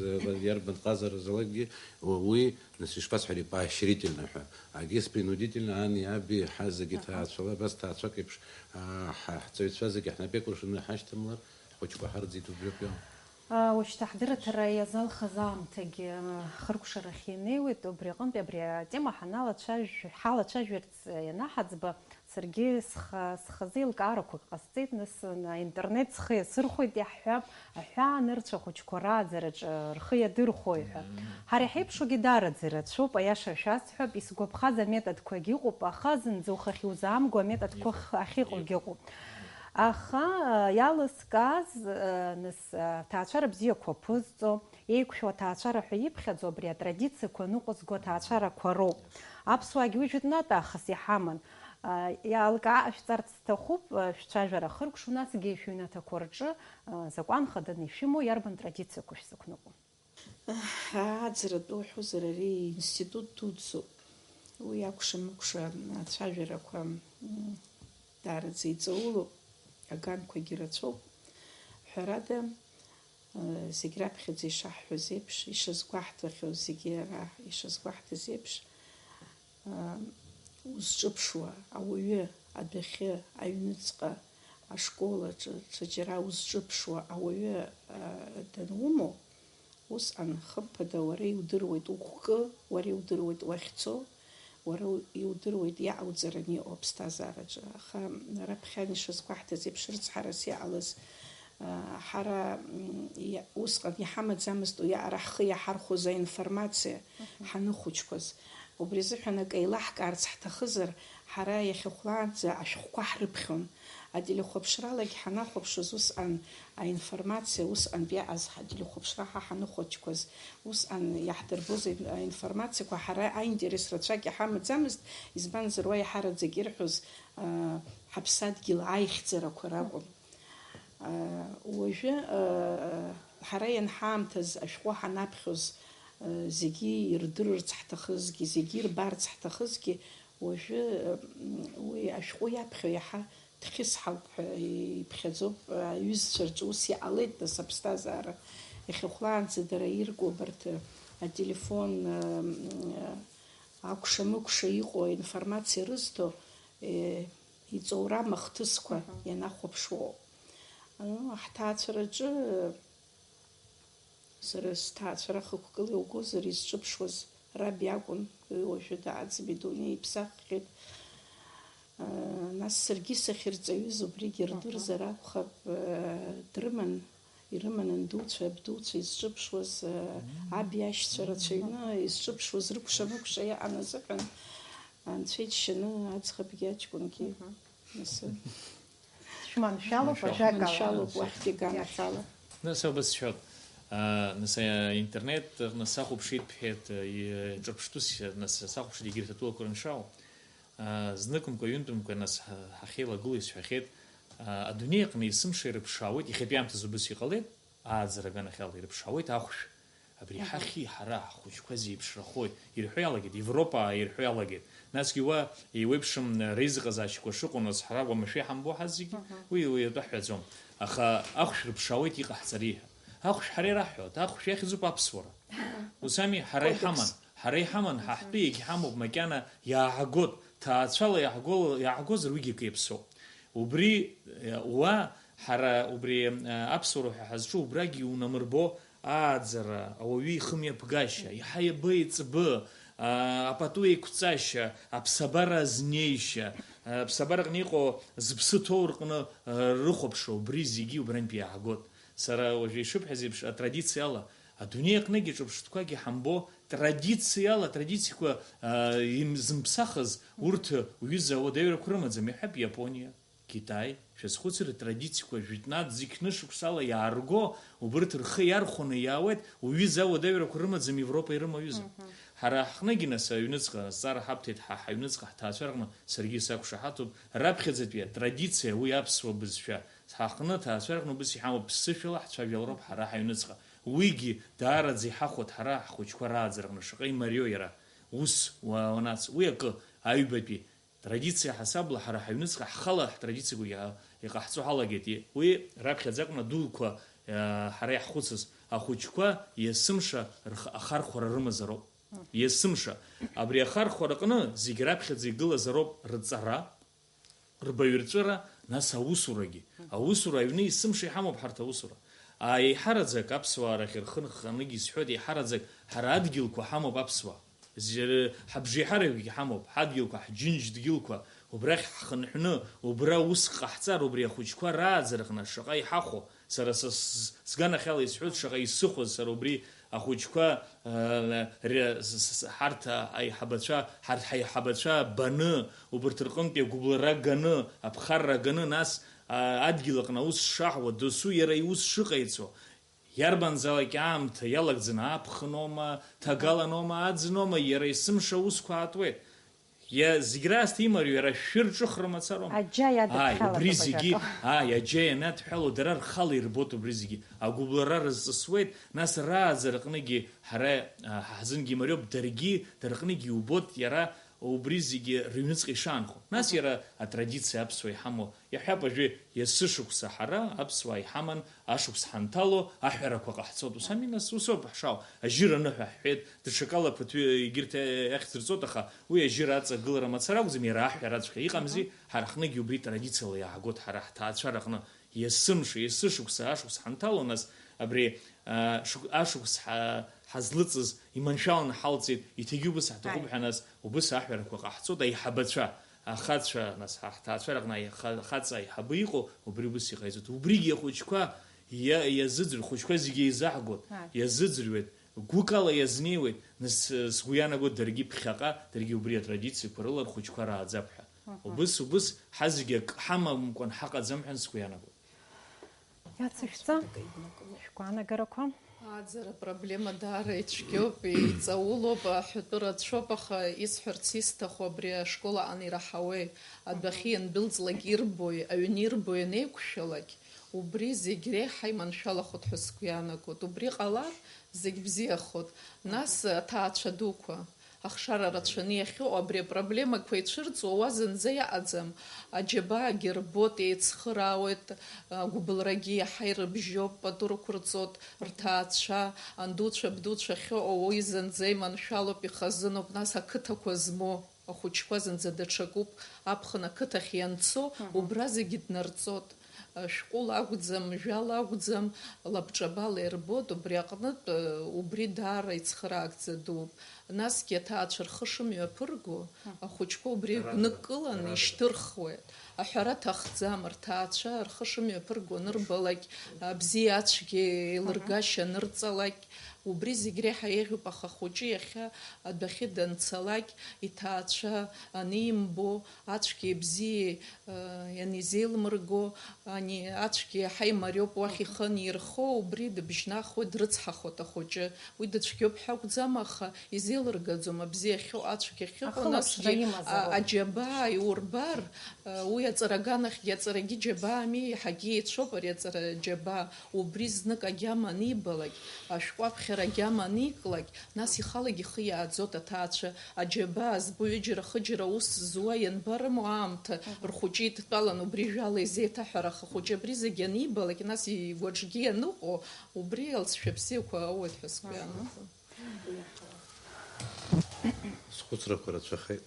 иарбан ҟазара залакгьы, уи, нас ишԥасҳәари, поощрительно ҳәа. Агьыс принудительно, ани, аби, ҳа зегьы Аҳа. Ҭаацәала, абас ҭаацәак еиԥш, аа, ҳа-, ҳҵаҩцәа зегьы ҳнапы еикәыршаны ҳашьҭамлар, ҳхәыҷқәа ҳарӡит убриоуп иоуа. Уажәшьҭа ҳдырраҭара иазалхыз аамҭагьы, а, хыркәшарахь инеиуеит, убри аҟынтәи абри атема ҳаналацәажә-, ҳалацәажәарц ианаҳаӡба, саргьы сха-, схазы еилкаарақәак ҟасҵеит, нас, а, интернет схы иасырхәеит, иаҳҳәап, аҳәаанырцә ахәыҷқәа рааӡараҿы рхы иадырхәои ҳәа. Ҳара иҳаиԥшугьы даараӡа ирацәоуп, аиаша шәасҳәап, исгәаԥхаз аметодқәагь ыҟоуп, аха зынӡа ухахь иузаамго аметодқәа Иҟоуп. Ахьыҟоугьы ыҟоуп. Аха, а, иалыскааз, а, нас, а, аҭаацәара бзиақәа ԥызҵо, еиқәшәо аҭаацәара ҳәа иԥхьаӡо абри атрадициақәа ныҟәызго аҭаацәарақәа роуп. Аԥсуаагьы уи жәытәнатә аахыс иҳаман. А, иалкаа шәҵарц сҭахуп, а, шәцәажәара хыркәшо, насгьы шәыҩнаҭақәа рҿы, а, закәан хаданы ишәымоу иарбан традициақәа шәзықәныҟәо? Ааӡаратәы уҳәозар, ари институт дуӡӡоуп. Уи акәша-мыкәша ацәажәарақәа, м, даараӡа иҵаулоуп, аганқәагьы рацәоуп. Ҳәарада, э, зегь раԥхьаӡа ишаҳҳәаз еиԥш, ишазгәаҳҭахьоу зегьы ара ишазгәаҳҭаз еиԥш, узҿыԥшуа ауаҩы адәахьы, аҩныҵҟа, ашкол аҿы, ҽаџьара узҿыԥшуа ауаҩы, а, данумоу, усҟан, хымԥада, уара иудыруеит угәкы, уара иудыруеит уахьцо, уара иудыруеит иаауҵараны иҟоу аԥсҭазаараҿы. Аха раԥхьан ишазгәаҳҭаз еиԥш, рыцҳарас иҟалаз, а, ҳара, м, иа-, усҟан иҳамаӡамызт уи ара ҳхы иаҳархәоз аинформациа, Мгм. ҳаныхәыҷқәаз. Убри азыҳәан акы еилаҳкаарц ҳҭахызар, ҳара иахьахәлаанӡа ашәҟәқәа ҳрыԥхьон. Ателехәаԥшралагь ҳанахәаԥшуаз усҟан аинформациа, усҟантәи иааз ҳателехәаԥшра ҳа ҳаныхәаҷқәаз, усҟан иаҳдырбоз аин-, аинформациақәа ҳара аинтерес рацәак иҳамаӡамызт, избанзар, уа иаҳараӡак ирҳәоз, аа, ҳаԥсадгьыл аихьӡарақәа ракәын. Уажәы, ҳара ианҳаамҭаз ашәҟәы ҳанаԥхьоз, зегьы ирдырырц ҳҭахызгьы, зегьы ирбарц ҳҭахызгьы, уажәы, уи ашәҟәы иаԥхьо иаҳа дхьысҳауп ҳәа иԥхьаӡоуп. Аҩызцәа рҿы ус иҟалеит, нас, аԥсҭазаара иахьахәлаанӡа дара ирку абарҭ ателефон, акәша-мыкәша иҟоу аинформациа рызҭо, иҵоурам ахҭысқәа Мгм. ианахәаԥшуоу. Ҳҭаацәараҿы, сара сҭаацәара хықәкыла иугозар, изҿыԥшуаз раб иакәын, уи уажәы дааӡам, идунеи иԥсаххьеит. Нас саргьы сахьырҵаҩыз убригьы Мгм. рдырзар акәхап, дрыман, ирыман андуцәа, абдуцәа изҿыԥшуаз, аб иашьцәа рацәаҩны изҿыԥшуаз рыкәша-мыкәша иаан азыҳәан, Анцәа иџьшьаны аӡӷабгьы аҷкәынгьы Мгм. Нас, Шәманшәалоуп, Шәманшәалоуп. Ажәакала. Шәманшәалоуп, уахьгьы ганахьала. Нас абас сҳәап. А, нас, а, интернет аҟны сахәаԥшит, бҳәеит, а, и-, ҿырԥштәыс, нас, сахәаԥшит егьырҭ атәылақәа рыншьала. А, зныкымкәа, ҩынтәымкәа, нас, ҳа-, ҳахьеилагылоу исҳәахьеит, а, адунеи аҟны есымша ирыԥшаауеит, иахьатәи аамҭазы убыс иҟалеит, ааӡара аганахьала ирыԥшаауеит ахәшә. Абри Аҳа. ҳахьи ҳара ҳхәыҷқәа зеиԥшрахои? Ирҳәо иалагеит, Европа ирҳәо иалагеит. Насгьы уа еиуеиԥшым реизыҟазаашьақәа шыҟоу, нас ҳара уамашәа иҳамбо ҳазегьы, Аҳа. уи, уи атәы ҳҳәаӡом. Аха ахәшә рыԥшаауеит иҟаҳҵари ҳәа. Ахәшә ҳара ираҳҳәоит, ахәшә иахьӡуп аԥсуара. Ус ами, ҳара Кодекс. иҳаман, ҳара иҳаман, ҳа Аҳа. ҳтәы иагьҳамоуп, макьана иааҳагот, ҭаацәала иаҳго-, иааҳгозар уигьы акы иаԥсоуп. Убри, э, уа, ҳара убри, э, аԥсуара ҳәа ҳазҿу убрагьы иунамырбо, ааӡара, ауаҩы ихымҩаԥгашьа, иаҳа иабеиҵбы, а, апату еиқәҵашьа, аԥсабара азнеишьа, а, аԥсабараҟны иҟоу зыԥсы ҭоу рҟны, а, рыхәаԥшра, убри зегьы убрантәи иааҳгот. Сара уажәы ишыбҳәаз еиԥш, атрадициала, адунеи аҟныгьы ҿырԥштәқәак иҳамбо, традициала, традициақәа, а, им-, зымԥсахыз, урҭ уҩыза ауадаҩрақәа рымаӡам, иҳәап, Иапониа. Китай, шәазхәыцыр, ртрадициақәа жәытәнатә зқьны шықәсала иаарго, убырҭ рхы иархәаны иаауеит, уҩыза ауадаҩрақәа рымаӡам, Европа ирымоу аҩыза. Мгм. Ҳара ҳҟныгьы, нас, аҩныҵҟа азҵаара ҳабҭеит, ҳа ҳаҩныҵҟа ҳҭаацәа рҟны саргьы сақәшаҳаҭуп, раԥхьаӡатәи атрадициа уи аԥсуа бызшәа. Ҳаҟны аҭаацәа рҟны убыс иҳамоуп, ԥсышәала ҳцәажәалароуп ҳара ҳаҩныҵҟа. Уигьы даараӡа иҳахәоит ҳара ҳхәыҷқәа рааӡара аҟны, шаҟа имариоу иара. Ус уа-, уанац, уи акы, аҩбатәи, Традициа ҳасабла ҳара ҳаҩныҵҟа ҳхала ҳтрадициақәагьы иҟаҳҵо ҳалагеит. Уи раԥхьаӡа акәын адуқәа, э, ҳара иаҳхәыцыз, ахәыҷқәа есымша рх-, ахархәара рымазароуп. Есымша. Абри ахархәара аҟны зегь раԥхьаӡа игылазароуп рҵара, рбаҩрҵәыра, нас аусурагьы. Аусура аҩны есымша иҳамоуп ҳарҭ аусура. А, еиҳараӡак аԥсуаа рахь рхы нханыгьы исҳәоит, еиҳараӡак ҳара адгьылқәа ҳамоуп аԥсуаа. Зеи-, ҳабжеиҳаракгьы ҳамоуп, ҳадгьылқәа, ҳџьынџь дгьылқәа, убрахь ҳхынҳәны, убра ус ҟаҳҵар, убри ахәыҷқәа рааӡараҟны шаҟа иҳахәо, сара са с-, сганахьала исҳәоит, шаҟа исыхәаз сара убри ахәыҷқәа, э, ре-, с-, с-, с-, ҳарҭ аиҳабацәа, ҳарҭ ҳаиҳабацәа баны, убарҭ рҟынтәи агәыблра ганы, аԥхарра ганы, нас, а, адгьыл аҟны аус шаҳуа, досу иара иус шыҟаиҵо, Иарбанзаалак аамҭа иалагӡаны аԥхыноума, ҭагаланоума, аӡыноума, иара есымша аусқәа аатуеит. Иа-, зегь раасҭа имариоу иара шәыр ҿыхра мацароума? Аџьа Ааи, иадыԥхьалатәуп убри зегьы, ажәакы. Ааи, аџьа ианаҭҳәало, дара рхала ирбоит убри зегьы. Агәыблра рызҵысуеит, нас рааӡараҟныгьы ҳара, а, ҳзынгьы имариоуп, даргьы, дарҟныгьы иубоит иара убри зегьы рыҩныҵҟа ишаанхо. Нас Аҳа. иара атрадициа аԥсуа иҳамоу Иаҳҳәап, уажәы есышықәса ҳара, аԥсуаа иҳаман, ашықәс ҳанҭало, аҳәарақәа ҟаҳҵоит. Ус ами, нас, усоуп ҳшаау. Ажьыра аныҳәа ҳҳәеит, даҽакала ԥыҭҩы егьырҭ иахьӡырҵоит, аха уи ажьыра аҵагылара мацара акәӡам, иара аҳәараҵәҟьа иҟамзи, Аҳа. ҳара ҳҟныгьы убри традициала иааҳгоит, ҳара ҳҭаацәа рыҟны есымша, есышықәса, ашықәс ҳанҭало, нас, абри, а, шықә-, ашықәс ҳа-, ҳазлыҵыз иманшәаланы ҳалҵит, иҭегьы убыс ҳҭахуп Ааи. ҳәа, нас, убыс аҳәарақәа ҟаҳҵоит, аиҳабацәа. Ахацәа, нас, ҳа ҳҭаацәа рыҟны аиха-, ахаҵа аиҳабы иҟоу, убри ус иҟаиҵоит. Убригьы ахәыҷқәа иа-, иазыӡырҩ-, хәыҷқәа зегьы еизаҳгоит, Ааи. иазыӡырҩуеит. Гәыкала иазнеиуеит, нас, сгәы иаанагоит, даргьы ԥхьаҟа, даргьы убри атрадициақәа рыла рхәыҷқәа рааӡап ҳәа. Мгм. Убыс, убыс, ҳазегьы акы ҳамамкәан ҳаҟаӡам ҳәа сгәы иаанагоит. Иацышәҵа, шәгәаанагарақәа. Аӡара проблема даара ицәгьоуп, иҵаулоуп, аҳәатәы рацәоуп, аха исҳәарц исҭаху абри ашкол аҟны ираҳауеи, адәахьы иандәылҵлак ирбои, аҩны ирбои анеиқәшәалак, убри зегь реиҳа иманшәалахоит ҳәа сгәы иаанагоит. Убри ҟалар, зегь бзиахоит. Нас аҭаацәа дуқәа, ахшара рацәаны иахьыҟоу абри апроблемақәа ицәырҵуа уа зынӡа иаҟаӡам. Аџьабаагьы рбоит, еицхыраауеит, агәыбылрагьы иаҳа ирыбжьоуп, пату рықәырҵоит рҭаацәа, андуцәа, абдуцәа ахьыҟоу уи зынӡа иманшәалоуп, ихазыноуп, нас ақыҭақәа змоу. Ахәыҷқәа зынӡа даҽакуп, аԥхын ақыҭахь ианцо, Мгм. убра зегьы днарҵоит. Шәҟәыла акәӡам, жәала акәӡам, лабҿабала ирбоит, убри аҟнытә, убри даара ицхыраагӡа дууп. Насгьы аҭаацәа рхы шымҩаԥырго, Мгм. ахәыҷқәа убри Ҳәарада, гәныккыланы ҳәарада. ишьҭырхуеит. Аҳәара аҭахӡам, рҭаацәа рхы шымҩаԥырго анырбалак, абзиа ацәгьа еилыргашьа анырҵалак, Убри зегь реиҳа еиӷьуп, аха ахәыҷы иахьа адәахьы данцалак, иҭаацәа анимбо, ацәгьеи абзиеи, э, ианизеилмырго, ани ацәгьа иаҳа имариоуп уахь ихы анирхо, убри дыбжьнахуеит, дрыцҳахоит ахәыҷы. Уи дыцәгьоуп ҳәа акәӡам, аха изеилыргаӡом абзиа ахьыҟоу, ацәгьа ахьыҟоу, Ахылаԥшра насгьы, имазароуп. а, аџьабаа иурбар, Уи аҵара аганахьгьы аҵарагьы џьабаами, иаҳагьы еицәоуп ари аҵара џьабаа. Убри знык агьама анибалак, ашәҟәы аԥхьара агьама аниклак, нас ихалагьы ихы иааӡоит аҭаацәа. Аџьабаа збо ҩыџьара хыџьара аус зуа ианбарымоу аамҭа, Мгм. рхәыҷы идтәалан убри жәала изеиҭаҳәара ахахәыҷы абри зегь анибалак, нас игәаҿгьы ианыҟоу, убри алҵшәа бзиақәа ауеит ҳәа сгәы Мгм. иаанагом. Схәыцрақәа рацәахеит.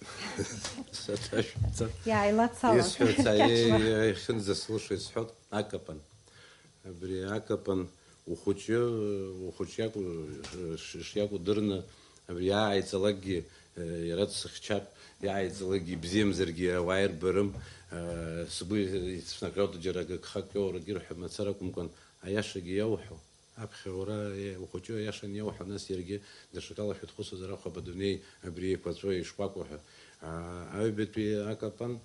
Саҭашәымҵан. Иааилацалан. Исҳәац, Кьаҿла. Аиеи, иахьынӡаслушо исҳәот, акапан. Абри акапан ухәыҷы, ухәыҷ иакәу, ш-, ш-, шиакәу дырны, абри иааиҵалакгьы, э, иара дсыхьчап, иааиҵалакгьы ибзиамзаргьы ауаа ирбарым, э, сгәы ицәнаҟьоит џьара агыгхак иоурагьы рҳәа мацара акәымкәан, аиашагьы иауҳәо. Аԥхьа уара, е, ухәыҷы аиаша аниауҳәа, нас иаргьы даҽакала шәыдхәыцуазар акәхап, адунеи абри еиқәаҵәоу ишкәакәоу ҳәа. Аа, аҩбатәи акапан,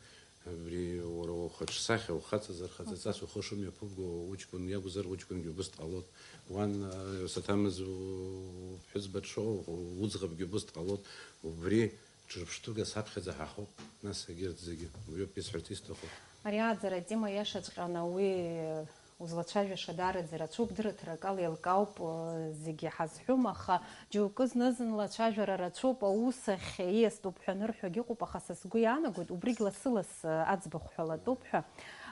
абри уара ухаҿсахьа, ухаҵазар хаҵаҵас ухы шымҩаԥуго уҷкәын иакәзар, уҷкәынгьы убыс дҟалоит. Уан, аа, саҭамыз у-, уԥҳәызба дшыҟоу, уӡӷабгьы убыс дҟалоит. Убри Ҿырԥштәыга саԥхьаӡа ҳахоуп, нас егьырҭ зегьы. Уиоуп исҳәарц исҭаху. Ари ааӡара атема иашаҵәҟьаны уи узлацәажәаша даараӡа рацәоуп, дырраҭарак ала еилкаауп, э, зегьы ҳазҳәом, аха џьоукы зны-зынла ацәажәара рацәоуп, аус ахь ииастәуп ҳәа анырҳәогьы ыҟоуп, аха са сгәы иаанагоит, убригь лассы-лассы аӡбахә ҳәа латәуп ҳәа,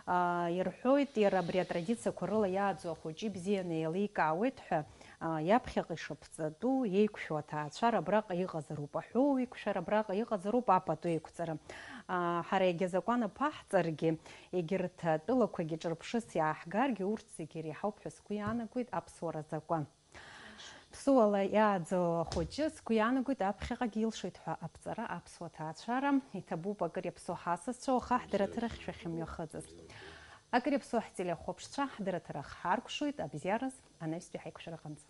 а, ирҳәоит, иара абри атрадициақәа рыла иааӡо ахәыҷы ибзианы еиликаауеит ҳәа. А, иаԥхьаҟа ишаԥҵатәу, еиқәшәо аҭаацәара абраҟа иҟазароуп, аҳәоу еиқәшәара абраҟа иҟазароуп, апату еиқәҵара. А, ҳара егьа закәан аԥаҳҵаргьы, егьырҭ атәылақәагьы ҿырԥшыс иааҳгаргьы, урҭ зегьы иреиҳауп ҳәа сгәы иаанагоит аԥсуара закәан. Ԥсуала иааӡо ахәыҷы, сгәы иаанагоит, аԥхьаҟагьы илшоит ҳәа аԥҵара аԥсуа ҭаацәара, иҭабуп акыр иаԥсоу ҳасасцәа, уаха ҳдырраҭара ахьшәахьымҩахыҵыз. Акыр иаԥсоу ҳтелехәаԥшцәа, ҳдырраҭара хҳаркәшоит, абзиараз, анаҩстәи ҳаиқәшәараҟынӡа.